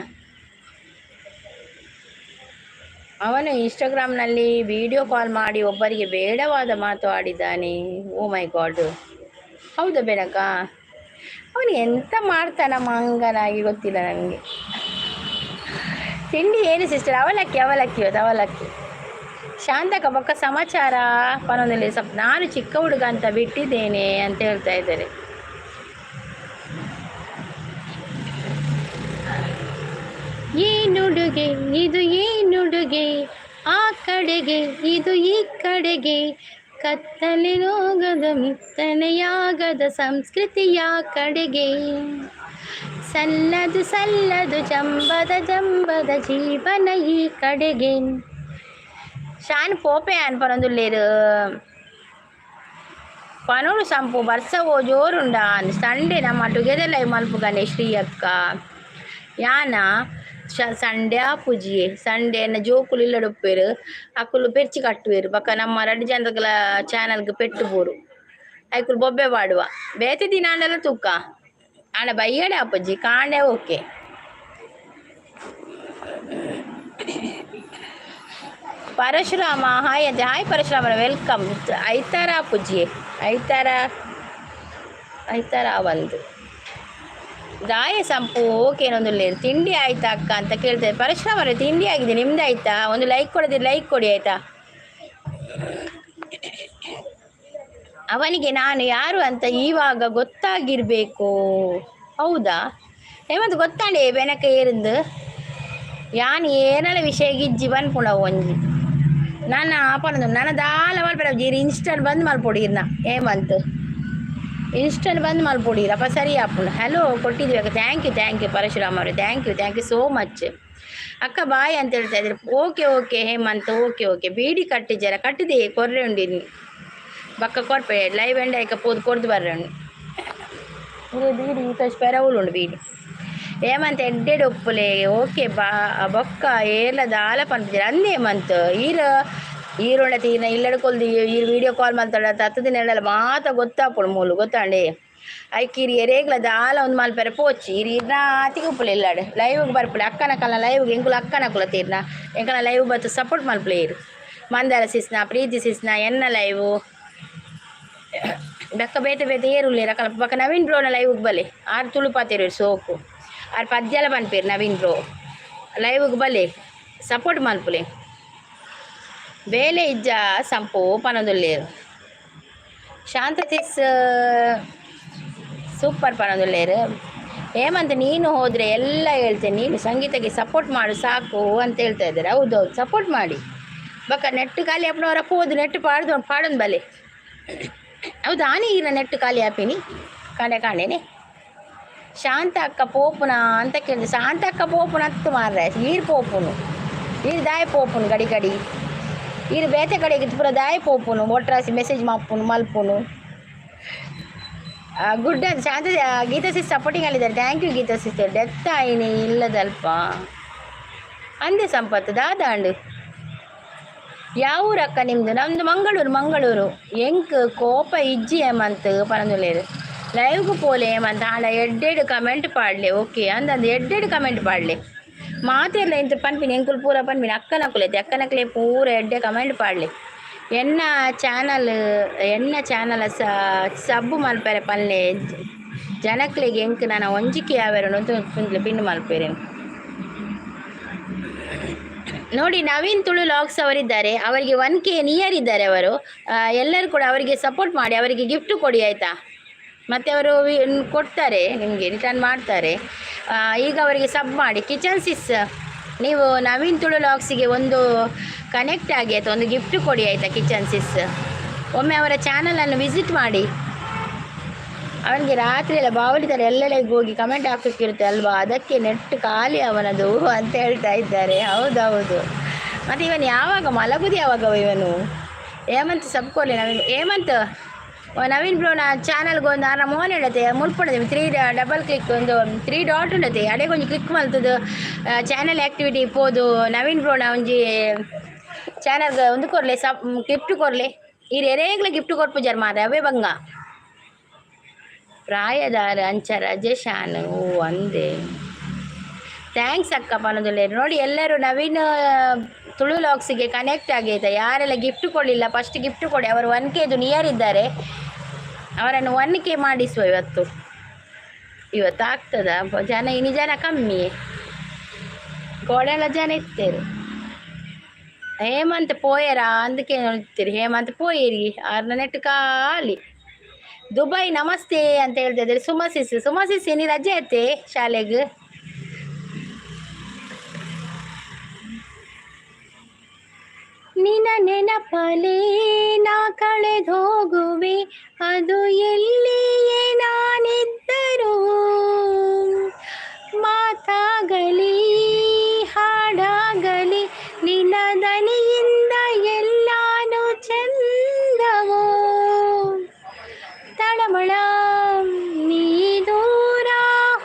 ಅವನು ಇನ್ಸ್ಟಾಗ್ರಾಮ್ನಲ್ಲಿ ವಿಡಿಯೋ ಕಾಲ್ ಮಾಡಿ ಒಬ್ಬರಿಗೆ ಬೇಡವಾದ ಮಾತು ಆಡಿದ್ದಾನೆ. ಓ ಮೈ ಗಾಡ್, ಹೌದಾ ಬೆನಕ? ಅವನು ಎಂತ ಮಾಡ್ತಾನ ಮಂಗನಾಗಿ ಗೊತ್ತಿಲ್ಲ ನನಗೆ. ತಿಂಡಿ ಏನು ಸಿಸ್ಟರ್? ಅವಲಕ್ಕಿ ಅವಲಕ್ಕಿ ಇವತ್ತು ಅವಲಕ್ಕಿ. ಶಾಂತಕ ಬೊಕ್ಕ ಸಮಾಚಾರ ಪನೊಂದಲ್ಲಿ ಸ್ವಲ್ಪ ನಾನು ಚಿಕ್ಕ ಹುಡುಗ ಅಂತ ಬಿಟ್ಟಿದ್ದೇನೆ ಅಂತ ಹೇಳ್ತಾ ಇದ್ದಾರೆ. ಏನುಡುಗೆ ಇದು ಏನುಡುಗೆ ಆ ಕಡೆಗೆ ಇದು ಈ ಕಡೆಗೆ ಕತ್ತಲೆ ರೋಗದ ಮಿತ್ತನೆಯಾಗದ ಸಂಸ್ಕೃತಿಯ ಕಡೆಗೆ ಸಲ್ಲದು ಸಲ್ಲದು ಜಂಬದ ಜಂಬದ ಜೀವನ ಈ ಕಡೆಗೆ. ಶಾನ್ ಪೋಪೆ ಅನ್ಪನೊಂದುಲ್ಲೇರು ಪನೋಡು ಸಂಪು ಬರ್ಸವೋ ಜೋರುಂಡ ಸಂಡೆ ನಮ್ಮ ಟುಗೆದರ್ ಲೈವ್ ಮಲ್ಪುಗನೆ ಶ್ರೀ ಅಕ್ಕ. ಯಾನ ಸಂಡೆ ಆಪುಜಿಯೆ ಸಂಡೆ ಜೋಕುಲು ಇಲ್ಲಡುಪ್ಪೇರು ಅಕುಲು ಪೆರ್ಚಿ ಕಟ್ಟುವೆರು ಬೊಕ ನಮ್ಮ ರಡ್ಡ್ ಜನಗಳ ಚಾನಲ್ಗ್ ಪೆಟ್ಟು ಬೋರು ಐಕುಲು ಬೊಬ್ಬೆ ಪಾಡುವ ಬೇತೆ ದಿನ ಆಂಡಲ ತೂಕ ಆಂಡ ಬಯ್ಯಡೆ ಆಪುಜಿ ಕಾಂಡೆ ಓಕೆ. ಪರಶುರಾಮ ಹಾಯ್ ಅಂತ, ಹಾಯ್ ಪರಶುರಾಮರ welcome. ಐತಾರ ಆಪುಜಿಯೆ ಐತಾರ ಐತಾರ ಒಂದು ದಾಯ ಸಂಪು ಓಕೆ ತಿಂಡಿ ಆಯ್ತಾ ಅಕ್ಕ ಅಂತ ಕೇಳ್ತಾರೆ. ಪರಶುರಾಮರೇ ತಿಂಡಿ ಆಗಿದೆ, ನಿಮ್ದು ಆಯ್ತಾ? ಒಂದು ಲೈಕ್ ಕೊಡದಿದ್ರೆ ಲೈಕ್ ಕೊಡಿ ಆಯ್ತಾ. ಅವನಿಗೆ ನಾನು ಯಾರು ಅಂತ ಇವಾಗ ಗೊತ್ತಾಗಿರಬೇಕು. ಹೌದಾ ಹೇಮಂತ್? ಗೊತ್ತಾಂಡೆ ಬೆನಕ ಏರಿಂದು ಯಾನ್ ಏನಲ ವಿಷಯ ಗಿಜ್ಜಿ ಪನ್ಪುಂಡು ಅವು ಒಂಜಿ. ನನ್ನ ಪನೊಂದು ನನ್ನ ದಾಲ ಮಲ್ಪೆರ. ಈರ್ ಇನ್ಸ್ಟಂಟ್ ಬಂದ್ ಮಲ್ಪೊಡು ಈರ್ನ. ಹೇಮಂತ್, ಇನ್ಸ್ಟಂಟ್ ಬಂದ್ ಮಲ್ಪೊಡು ಈರ್, ಅಪ್ಪ ಸರಿ ಆಪುಂಡು. ಹಲೋ ಕೊಟ್ಟಿದ್ವಿ. Thank you, thank you Parashuram ಅವರೇ. Thank you, thank you so much. ಅಕ್ಕ ಬಾಯ್ ಅಂತ ಹೇಳ್ತಾ ಇದ್ದಾರೆ. Okay okay Hemanth, okay okay. ಬೀಡಿ ಕಟ್ಟಿಜರ? ಕಟ್ಟಿದೆ, ಕೊರ್ರೆ ಉಂಡು ಇನ್ನು. ಬಕ್ಕ ಕೊರ್ಪೆ. ಲೈವ್ ಎಂಡ ಐಕ ಪೋದು ಕೊರ್ದು ಬರ್ರೆ ಉಂಡು. ಇದು ಬೀಡಿ ಈ ಪೆರವುಲು ಉಂಡು ಬೀಡಿ. ಹೇಮಂತ್ ಎಡ್ಡೆಡ್ ಉಪ್ಪುಲೆ. ಓಕೆ ಬಾ. ಬೊಕ್ಕ ಏರ್ಲ ದಾಲ ಪನ್ಪುಜೆರ್ ಅಂದ್ ಹೇಮಂತ್. ಈರ್ ಈರುಂಡ ತೀರ್ನ ಇಲ್ಲಡ್ ಕೊಲ್ದು ಈರ್ ವಿಡಿಯೋ ಕಾಲ್ ಮಲ್ತಡ ತತ್ತು ದಿನ ಮಾತ ಗೊತ್ತಾಪುಂಡು ಮೂಲು. ಗೊತ್ತಾಂಡೆ? ಐಕ್ ಈರ್ ಎರೇಗ್ಲ ದಾಲ ಒಂದು ಮಲ್ಪೆರೆ ಪೋಚಿ. ಈರ್ ಈರ್ನ ಆತಿಗೆ ಉಪ್ಪುಲೆ. ಇಲ್ಲಡ್ ಲೈವ್ಗೆ ಬರ್ಪುಲೆ ಅಕ್ಕನ ಕಲ್ನ ಲೈವ್ಗೆ. ಎಂಕುಲು ಅಕ್ಕನ ಕುಲ ತೀರ್ನ ಎಂಕಲ ಲೈವ್ ಬತ್ತು ಸಪೋರ್ಟ್ ಮಲ್ಪುಲೆ ಈರ್. ಮಂದಾರ ಸಿಸ್ನ, ಪ್ರೀತಿ ಸಿಸ್ನ, ಎನ್ನ ಲೈವು ಬೊಕ್ಕ ಬೇತೆ ಬೇತೆ ಏರುಲ್ಲೇರ್ ಅಕಲ. ಬೊಕ್ಕ ನವೀನ್ ಬ್ರೋನ ಲೈವ್ಗೆ ಬಲೆ. ಆರ್ ತುಳು ಪಾತೆರುವೆರ್ ಸೋಕು. ಆರ್ ಪದ್ಯಲ ಪನ್ಪೆರ್. ನವೀನ್ ಬ್ರೋ ಲೈವ್ಗೆ ಬಲೆ, ಸಪೋರ್ಟ್ ಮಲ್ಪುಲೆ. ಬೇಲೆ ಇಜ್ಜ ಸಂಪು ಪನೊಂದುಲ್ಲೇರ್. ಶಾಂತ ಸಿಸ್ ಸೂಪರ್ ಪನೊಂದುಲ್ಲೇರ್. ಹೇಮಂತ್, ನೀನು ಹೋದರೆ ಎಲ್ಲ ಹೇಳ್ತೇನೆ. ನೀನು ಸಂಗೀತಕ್ಕೆ ಸಪೋರ್ಟ್ ಮಾಡು ಸಾಕು ಅಂತ ಹೇಳ್ತಾ ಇದ್ದಾರೆ. ಹೌದೌದು, ಸಪೋರ್ಟ್ ಮಾಡಿ. ಬೊಕ್ಕ ನೆಟ್ ಖಾಲಿ ಆಪುನವರ ಪೋದು ನೆಟ್ ಪಾಡ್ದು ಪಾಡೊಂದು ಬಲೆ. ಹೌದು, ಆನೆ ಈರ ನೆಟ್ ಖಾಲಿ ಆಪಿನಿ ಕಾಂಡೆ ಕಾಂಡೆನೆ. ಶಾಂತ ಅಕ್ಕ ಪೋಪುನ ಅಂತ ಕೇಳಿದೆ. ಶಾಂತ ಅಕ್ಕ ಪೋಪುನ ಅತ್ತು ಮಾರ್ರೆ. ಈರ್ ಪೋಪುನು, ಈರ್ ದಾಯ ಪೋಪುನು ಗಡಿ ಗಡಿ? ಈರ್ ಬೇತೆ ಕಡೆಗೆ ಪೂರ ದಾಯ ಪೋಪುನು? ಒಟ್ರಾಸಿ ಮೆಸೇಜ್ ಮಲ್ಪುನು ಮಲ್ಪುನು. ಗುಡ್ ಅಂತ ಶಾಂತ. ಗೀತಾ ಸಿಸ್ ಸಪೋರ್ಟಿಂಗ್ ಅಲ್ಲಿದ್ದಾರೆ. Thank you Geetha sister. Death ಆಯಿನಿ ಇಲ್ಲದಲ್ಪ ಅಂದೆ ಸಂಪತ್ತು ದಾದಾಂಡು. ಯಾವ ಊರಕ್ಕ ನಿಮ್ಮದು? ನಮ್ಮದು ಮಂಗಳೂರು, ಮಂಗಳೂರು. ಎಂಕ್ ಕೋಪ ಇಜ್ಜಿ ಹೇಮಂತ್ ಪನೊಂದುಲ್ಲೇರು. ಲೈವ್ಗೆ ಪೋಲೆ ಹೇಮಂತ್, ಆಂಡ ಎಡ್ಡೆಡ್ ಕಮೆಂಟ್ ಪಾಡ್ಲೆ. ಓಕೆ ಅಂದಂದು ಎಡ್ಡೆಡ್ ಕಮೆಂಟ್ ಪಾಡ್ಲೆ. ಮಾತೆರ್ಲ ಇಂತ ಪನ್ಪಿನಿ. ಎಂಕುಲು ಪೂರ ಪನ್ಪಿನಿ ಅಕ್ಕನಕುಲೈತೆ. ಅಕ್ಕನಕ್ಲೆ ಪೂರ ಎಡ್ಡೆ ಕಮೆಂಟ್ ಪಾಡ್ಲೆ. ಎನ್ನ ಚಾನಲ್, ಎನ್ನ ಚಾನಲ್ ಸಬ್ಬು ಮಲ್ಪೆರೆ ಪನ್ಲೆ ಜನಕ್ಲೆಗ್. ಎಂಕ್ ನನ ಒಂಜಿಕೆ ಯಾವೆರ ಪಿನ್ ಮಲ್ಪೆರೆ. ನೋಡಿ, ನವೀನ್ ತುಳು ವ್ಲಾಗ್ಸ್ ಅವರಿದ್ದಾರೆ. ಅವರಿಗೆ 1K near ಇದ್ದಾರೆ ಅವರು. ಎಲ್ಲರೂ ಕೂಡ ಅವರಿಗೆ ಸಪೋರ್ಟ್ ಮಾಡಿ, ಅವರಿಗೆ ಗಿಫ್ಟ್ ಕೊಡಿ, ಆಯಿತಾ? ಮತ್ತು ಅವರು ಕೊಡ್ತಾರೆ ನಿಮಗೆ, ರಿಟರ್ನ್ ಮಾಡ್ತಾರೆ. ಈಗ ಅವರಿಗೆ ಸಬ್ ಮಾಡಿ. ಕಿಚನ್ ಸಿಸ್, ನೀವು ನವೀನ್ ತುಳು ವ್ಲಾಗ್ಸಿಗೆ ಒಂದು ಕನೆಕ್ಟ್ ಆಗಿ, ಆಯಿತಾ? ಒಂದು ಗಿಫ್ಟ್ ಕೊಡಿ, ಆಯಿತಾ? ಕಿಚನ್ ಸಿಸ್, ಒಮ್ಮೆ ಅವರ ಚಾನಲನ್ನು ವಿಸಿಟ್ ಮಾಡಿ. ಅವನಿಗೆ ರಾತ್ರಿ ಎಲ್ಲ ಬಾವಲಿ ಥರ ಎಲ್ಲೆಡೆಗೆ ಹೋಗಿ ಕಮೆಂಟ್ ಹಾಕಲಿಕ್ಕಿರುತ್ತೆ ಅಲ್ವಾ? ಅದಕ್ಕೆ ನೆಟ್ ಖಾಲಿ ಅವನದು ಅಂತ ಹೇಳ್ತಾ ಇದ್ದಾರೆ. ಹೌದೌದು. ಮತ್ತು ಇವನು ಯಾವಾಗ ಮಲಗುದು? ಯಾವಾಗ ಇವನು? ಹೇಮಂತ್ ಸಬ್ ಕೊರ್ಲೆ ನವೀನ್. ಹೇಮಂತ್, ನವೀನ್ ಬ್ರೋನ ಚಾನಲ್ಗೆ ಒಂದು ಆರ ಮೋನ್ ಹೇಳತ್ತೆ. ಮುಲ್ಪುಂಡದೆ ತ್ರೀ ಡಬಲ್ ಕ್ಲಿಕ್, ಒಂದು ತ್ರೀ ಡಾಟ್ ಉಂಡತೆ, ಅಡೆಗೆ ಒಂಜಿ ಕ್ಲಿಕ್ ಮಲ್ತದು ಚಾನಲ್ ಆ್ಯಕ್ಟಿವಿಟಿ ಪೋದು ನವೀನ್ ಬ್ರೋನ ಒಂಜಿ ಚಾನಲ್ಗೆ ಒಂದು ಕೊರ್ಲೆ, ಸಬ್ ಗಿಫ್ಟ್ ಕೊರ್ಲೆ. ಈರ್ ಎರೇಗ್ಲ ಗಿಫ್ಟ್ ಕೊರ್ಪುಜಾರ್ ಮಾರ್ರೆ, ಅವೇ ಬಂಗ. ಪ್ರಾಯದಾರ ಅಂಚ ರಜೇಶಾನ್. ಓ ಅಂದೆ. Thanks ಅಕ್ಕ ಪನೊಂದುಲ್ಲೇರು. ನೋಡಿ, ಎಲ್ಲರೂ ನವೀನ್ ತುಳು ವ್ಲಾಗ್ಸಿಗೆ ಕನೆಕ್ಟ್ ಆಗೈತೆ. ಯಾರೆಲ್ಲ ಗಿಫ್ಟ್ ಕೊಡಲಿಲ್ಲ, ಫಸ್ಟ್ ಗಿಫ್ಟ್ ಕೊಡಿ. ಅವರು 1Kದು ನಿಯರ್ ಇದ್ದಾರೆ. ಅವರನ್ನು 1K ಮಾಡಿಸುವ ಇವತ್ತು. ಇವತ್ತು ಆಗ್ತದ? ಜನ ಇನಿ ಜನ ಕಮ್ಮಿ, ಗೋಡೆಲ್ಲ ಜನ ಇತ್ತೇರು. ಹೇಮಂತ್ ಪೋಯರಾ ಅಂದಕ್ಕೆ ನೋಡ್ತೀರಿ. ಹೇಮಂತ್ ಪೋಯಿರಿ, ಆರ್ನ ನೆಟ್ ಖಾಲಿ. ದುಬೈ ನಮಸ್ತೆ ಅಂತ ಹೇಳ್ತಾ ಇದ್ದಾರೆ ಸುಮಸಿಸ್. ಸುಮಸಿಸ್, ನೀ ರಜೆ ಐತೆ ಶಾಲೆಗೆ? ನಿನ ನೆನಪಲೇ ನಾ ಕಳೆದೋಗುವೆ, ಅದು ಎಲ್ಲಿಯೇ ನಾನಿದ್ದರೂ. ಮಾತಾಗಲಿ ಹಾಡಾಗಲಿ, ನಿನ್ನ ದನಿಯಿಂದ ಎಲ್ಲಾನು ಚಂದವೋ. ತಳಮಳ ನೀ ದೂರ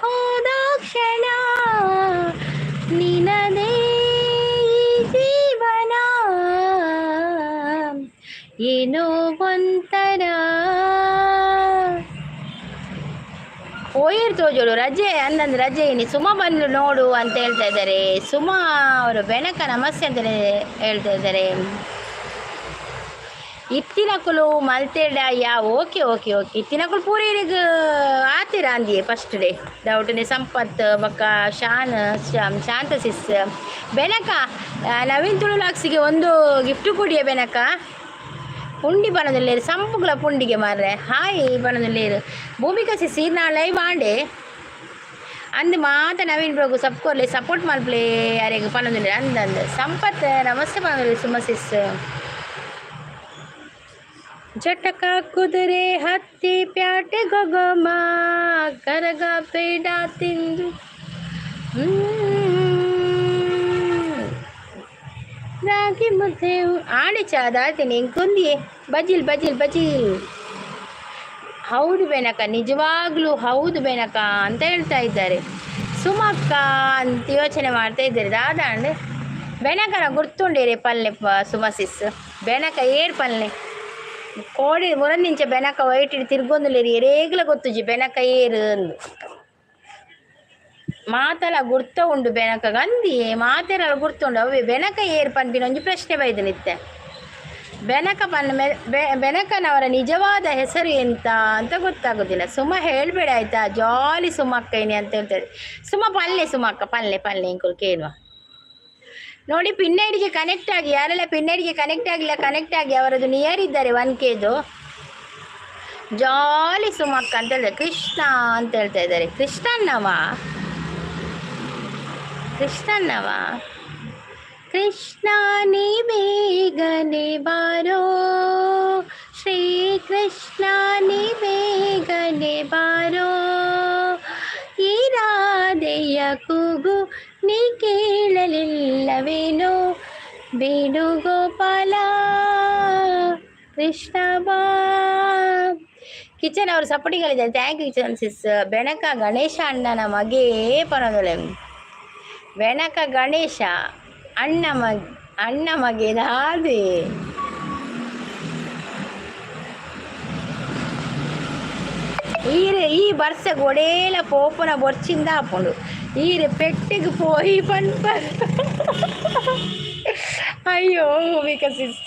ಹೋದ ಕ್ಷಣ, ನಿನದೇ ಈ ಜೀವನ ಏನೋ ಒಂಥರ. ಪೋಯಿರ್ ತೋಜೋಳು ರಜೆ ಅಂದಂದು ರಜೆ ಇನಿ. ಸುಮಾ ಬಂದ್ಲು ನೋಡು ಅಂತ ಹೇಳ್ತಾ ಇದ್ದಾರೆ ಸುಮಾ ಅವರು. ಬೆನಕ ನಮಸ್ತೆ ಅಂತ ಹೇಳ್ತಾ ಇದ್ದಾರೆ. ಇತ್ತಿನಕುಲು ಮಲ್ತೇಡ ಯಾ. Okay okay okay. ಇತ್ತಿನಕುಲು ಪೂರ ಇರೆಗ್ ಆತಿರ ಅಂದಿಯೇ ಫಸ್ಟ್ ಡೇ ಡೌಟ್ ಸಂಪತ್ ಬೊಕ್ಕ ಶಾನ್ ಶಾಂತ ಸಿಸ್. ಬೆನಕ, ನವೀನ್ ತುಳು ವ್ಲಾಗ್ಸಿಗೆ ಒಂದು ಗಿಫ್ಟ್ ಕೊಡಿಯ ಬೆನಕ. ಪುಂಡಿ ಪನೊಂದುಲ್ಲೇರು ಸಂಪುಗ್ಲ ಪುಂಡಿಗೆ ಮಾರ್ರೆ. ಹಾಯ್ ಪನೊಂದುಲ್ಲೇರು. ಭೂಮಿಕಾ ಸಿಸ್ ಈರ್ನ ಲೈವ್ ಆಂಡೆ ಅಂದ್ ಮಾತ ನವೀನ್ ಬ್ರೋಗು ಸಬ್ ಕೊರ್ಲೆ, ಸಪೋರ್ಟ್ ಮಲ್ಪಲೆ ಅರೆಗ್ ಪನೊಂದುಲ್ಲೇರು. ಅಂದ್ ಅಂದ್ ಸಂಪತ್ ನಮಸ್ತೆ ಪನೊಂದುಲ್ಲೇರು ಸುಮ ಸಿಸ್. ಜಟಕ ಕುದುರೆ ಹತ್ತಿ ಪ್ಯಾಟೆ ಗೊಗೊಮ ಕರಗ ಪೇಡ ತಿಂದು ರಾಗಿ ಮುದ್ದೆ ಆಂಡೆ ಚಾದಾತೀನಿ ಎಂಕೊಂದಿಯೇ ಬಜಿಲ್ ಬಜಿಲ್ ಬಜಿಲ್. ಹೌದು ಬೆನಕ, ನಿಜವಾಗ್ಲೂ ಹೌದು ಬೆನಕ ಅಂತ ಹೇಳ್ತಾ ಇದ್ದಾರೆ. ಸುಮಕ್ಕ ಅಂತ ಯೋಚನೆ ಮಾಡ್ತಾ ಇದ್ದಾರೆ. ದಾದಾಂಡ್ ಬೆನಕನ ಗುರ್ತುಂಡೇರೆ ಪಲ್ಲೆ ಸುಮಸಿಸ್ ಬೆನಕ ಏರ್ ಪಲ್ಲೆ ಕೋಡಿ ಮುರಂದಿಂಚ ಬೆನಕ ವೈಟ್ ತಿರ್ಗೊಂದುಲೇರಿ ಎರೇಗ್ಲ ಗೊತ್ತುಜಿ ಬೆನಕ ಏರು ಅಂದು. ಮಾತಲ ಗುರ್ತ ಉಂಡು ಬೆನಕ ಗಂದಿ ಮಾತೆರಲ ಗುರ್ತುಂಡು ಅವೇ ಬೆನಕ ಏರ್ ಪನ್ಪಿನ ಒಂಜಿ ಪ್ರಶ್ನೆ ಬೈದು ನಿತ್ತೆ. ಬೆನಕ ಪನ್ನ ಬೆನಕನವರ ನಿಜವಾದ ಹೆಸರು ಎಂತ ಅಂತ ಗೊತ್ತಾಗೋದಿಲ್ಲ. ಸುಮ ಹೇಳಬೇಡ ಆಯ್ತಾ, ಜಾಲಿ ಸುಮಕ್ಕ ಏನಿ ಅಂತ ಹೇಳ್ತಾರೆ. ಸುಮ ಪಲ್ಲೆ ಸುಮಕ್ಕ ಪಲ್ಲೆ ಪಲ್ಲೆ ಇಂಕುಲು ಕೇಳುವ. ನೋಡಿ ಪಿನ್ನೈಡಿಗೆ ಕನೆಕ್ಟ್ ಆಗಿ, ಯಾರೆಲ್ಲ ಪಿನ್ನೈಡಿಗೆ ಕನೆಕ್ಟ್ ಆಗಿಲ್ಲ ಕನೆಕ್ಟ್ ಆಗಿ. ಅವರದ್ದು ನಿಯರ್ ಇದ್ದಾರೆ 1Kದು. ಜಾಲಿ ಸುಮಕ್ಕ ಅಂತ ಹೇಳ್ತಾರೆ. ಕೃಷ್ಣ ಅಂತ ಹೇಳ್ತಾ ಇದ್ದಾರೆ. ಕೃಷ್ಣನ್ನವ ಕೃಷ್ಣನ್ನವ. ಕೃಷ್ಣ ನೀ ಬೇಗನೆ ಬಾರೋ, ಶ್ರೀ ಕೃಷ್ಣ ನೀ ಬೇಗನೆ ಬಾರೋ, ಈ ರಾಧೆಯ ಕೂಗು ನೀ ಕೇಳಲಿಲ್ಲವೇನೋ, ವೇಣುಗೋಪಾಲ ಕೃಷ್ಣ ಬಾ. ಕಿಚನ್ ಅವರು ಸಪೋರ್ಟಿಂಗ್ ಇದ್ದಾರೆ. Thank you kitchen sis. Benaka Ganesha ಅಣ್ಣನ ಮಗೆ ಪನೊಂದುಲ್ಲೆ. ಬೆನಕ ಗಣೇಶ ಅಣ್ಣ ಮಗ ಅಣ್ಣ ಮಗೆ ದಾದೆ. ಈರೆ ಈ ಬರ್ಸ ಗೊಡೇಲ ಪೋಪುನ ಬೊರ್ಚಿಂದ ಆಪುಂಡು. ಈರೆ ಪೆಟ್ಟಿಗೆ ಪೋಯಿ ಪನ್ಪ. ಅಯ್ಯೋ ವಿಕಸಿಸ್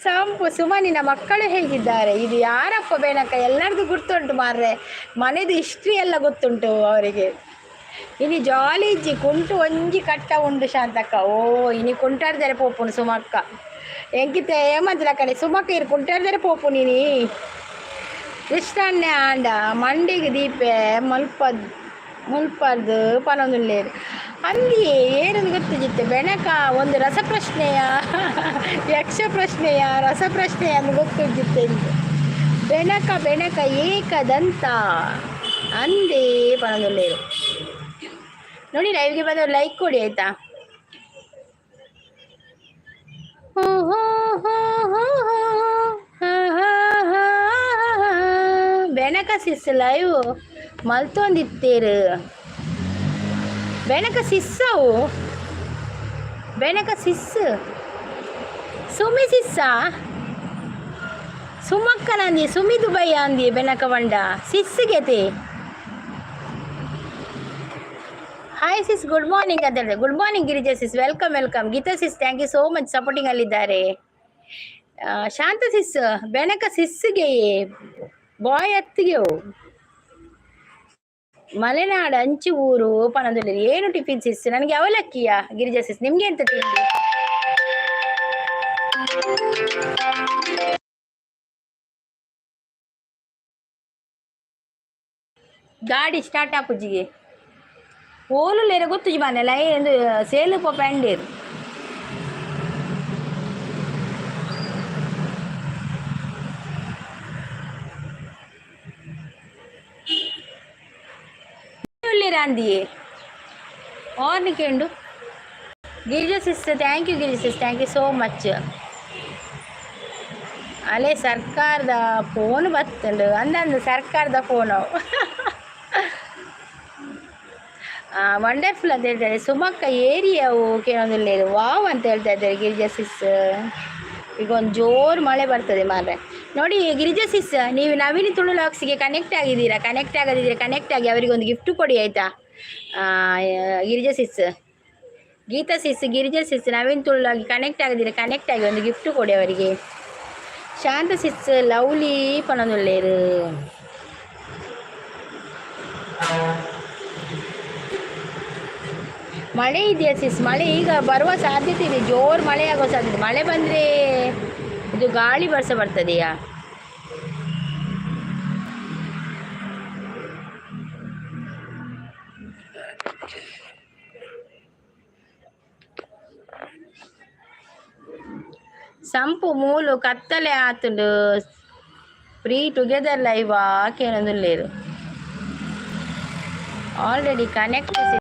ಸಂಪು. ಸುಮನಿನ ಮಕ್ಕಳು ಹೇಗಿದ್ದಾರೆ? ಇದು ಯಾರಪ್ಪ ಬೆನಕ? ಎಲ್ಲರದು ಗುರ್ತುಂಟು ಮಾರ್ರೆ, ಮನೆದು ಹಿಸ್ಟ್ರಿ ಎಲ್ಲ ಗೊತ್ತುಂಟು ಅವರಿಗೆ. ಇನಿ ಜಾಲಿ ಇಜ್ಜಿ ಕುಂಟು ಒಂಜಿ ಕಟ್ಟ ಉಂಡು ಶಾಂತಕ್ಕ. ಓ ಇನಿ ಕುಂಟಾಡ್ದಾರೆ ಪೋಪುನು ಸುಮಕ್ಕ. ಎಂಕಿತ ಏಮಂತಲ ಕಡೆ ಸುಮಕ್ಕ ಇರು ಕುಂಟಾಡ್ದಾರೆ ಪೋಪು ನೀನಿ. ಕೃಷ್ಣನ್ನೇ ಆಂಡ ಮಂಡಿಗೆ ದೀಪೆ ಮಲ್ಪದ್ ಮುಲ್ಪದ್ದು ಪನೊಂದುಲ್ಲೇರು. ಅಲ್ಲಿ ಏನಂದು ಗೊತ್ತಿಜಿತ್ತೆ ಬೆನಕ ಒಂದು ರಸಪ್ರಶ್ನೆಯ ಯಕ್ಷ ಪ್ರಶ್ನೆಯ ರಸಪ್ರಶ್ನೆಯ ಅಂದು ಗೊತ್ತುಜಿತ್ತೆ. ಬೆನಕ ಬೆನಕ ಏಕದಂತ ಅಂದೇ ಪನೊಂದುಲ್ಲೇರು. ನೋಡಿ ಲೈವ್ಗೆ ಬಂದವರು ಲೈಕ್ ಕೊಡಿ ಆಯ್ತಾ. ಬೆನಕ ಸಿಸ್ ಲೈವ್ ಮಲ್ತೊಂದಿತ್ತೇರು. ಬೆನಕ ಸಿಸ್ಸವು ಬೆನಕ ಸಿಸ್ ಸುಮಿ ಸಿಸ್ಸ ಸುಮಕ್ಕನಂದಿ ಸುಮಿ ದುಬೈ ಅಂದಿ ಬೆನಕ ಬಂಡ ಸಿಸ್ಗೆತೆ. ಹಾಯ್ ಸಿಸ್, ಗುಡ್ ಮಾರ್ನಿಂಗ್ ಅಂತ ಹೇಳಿದೆ. Good morning Girija sis, welcome welcome. Geetha sis thank you so much supporting ಅಲ್ಲಿದ್ದಾರೆ. ಶಾಂತ ಸಿಸ್ ಬೆನಕ ಸಿಸ್ಗೆ ಬಾಯ್ ಅತ್ತಿಗೆ ಮಲೆನಾಡು ಅಂಚು ಊರು ಪನೊಂದುಲ್ಲೆರ್. ಏನು ಟಿಫಿನ್ ಸಿಸ್? ನನಗೆ ಅವಲಕ್ಕಿಯ ಗಿರಿಜಾ ಸಿಸ್. ನಿಮ್ಗೆ ಎಂತ ತಿಂಡಿ? ಗಾಡಿ ಸ್ಟಾರ್ಟ್ ಆಪುಜಿಗೆ ಓಲುಲ್ಲೇರ ಗೊತ್ತುಜಿ ಮಾನೆ ಲೈ ಎಂದು sale ಪೋಪ ಅಂಡೇರು. ಉಲ್ಲೇರ ಅಂದಿಯೇ ಓರ್ನಿಕೆಂಡು. Girija sister thank you. Girija sis thank you so much. ಅಲೆ ಸರ್ಕಾರದ ಫೋನ್ ಬತ್ತುಂಡು ಅಂದಂದು ಸರ್ಕಾರದ ಫೋನು. ವಂಡರ್ಫುಲ್ ಅಂತ ಹೇಳ್ತಾರೆ. ಸುಮಕ್ಕ ಏರಿಯಾವು ಕೇಳೋದಿಲ್ಲ. ವಾವ್ ಅಂತ ಹೇಳ್ತಾ ಇದ್ದಾರೆ ಗಿರಿಜಾ ಸಿಸ್. ಈಗ ಒಂದು ಜೋರು ಮಳೆ ಬರ್ತದೆ ಮಾರ್ರೆ. ನೋಡಿ ಗಿರಿಜಾ ಸಿಸ್, ನೀವು ನವೀನ್ ತುಳು ಲಾಕ್ಸಿಗೆ ಕನೆಕ್ಟ್ ಆಗಿದ್ದೀರಾ? ಕನೆಕ್ಟ್ ಆಗದಿದ್ದೀರಾ ಕನೆಕ್ಟ್ ಆಗಿ ಅವರಿಗೆ ಒಂದು ಗಿಫ್ಟ್ ಕೊಡಿ ಆಯಿತಾ. Girija sis, Geetha sis, Girija sis, Naveen ತುಳುಲಾಗಿ ಕನೆಕ್ಟ್ ಆಗಿದ್ದೀರಾ? ಕನೆಕ್ಟ್ ಆಗಿ ಒಂದು ಗಿಫ್ಟ್ ಕೊಡಿ ಅವರಿಗೆ. ಶಾಂತ ಸಿಸ್ ಲವ್ಲಿ ಪನೊಂದುಲ್ಲೇರು. ಮಳೆ ಇದೆಯಾ ಸಿಸ್? ಮಳೆ ಈಗ ಬರುವ ಸಾಧ್ಯತೆ ಇದೆ, ಜೋರು ಮಳೆ ಆಗೋ ಸಾಧ್ಯತೆ. ಮಳೆ ಬಂದರೆ ಇದು ಗಾಳಿ ಬರ್ಸ ಬರ್ತದೆಯಾ? ಸಂಪು ಮೂಲು ಕತ್ತಲೆ ಆತುಂಡು. ಫ್ರೀ ಟುಗೆದರ್ ಲೈವ್ ಕೇನೊಂದುಲ್ಲೇರು. Already connect.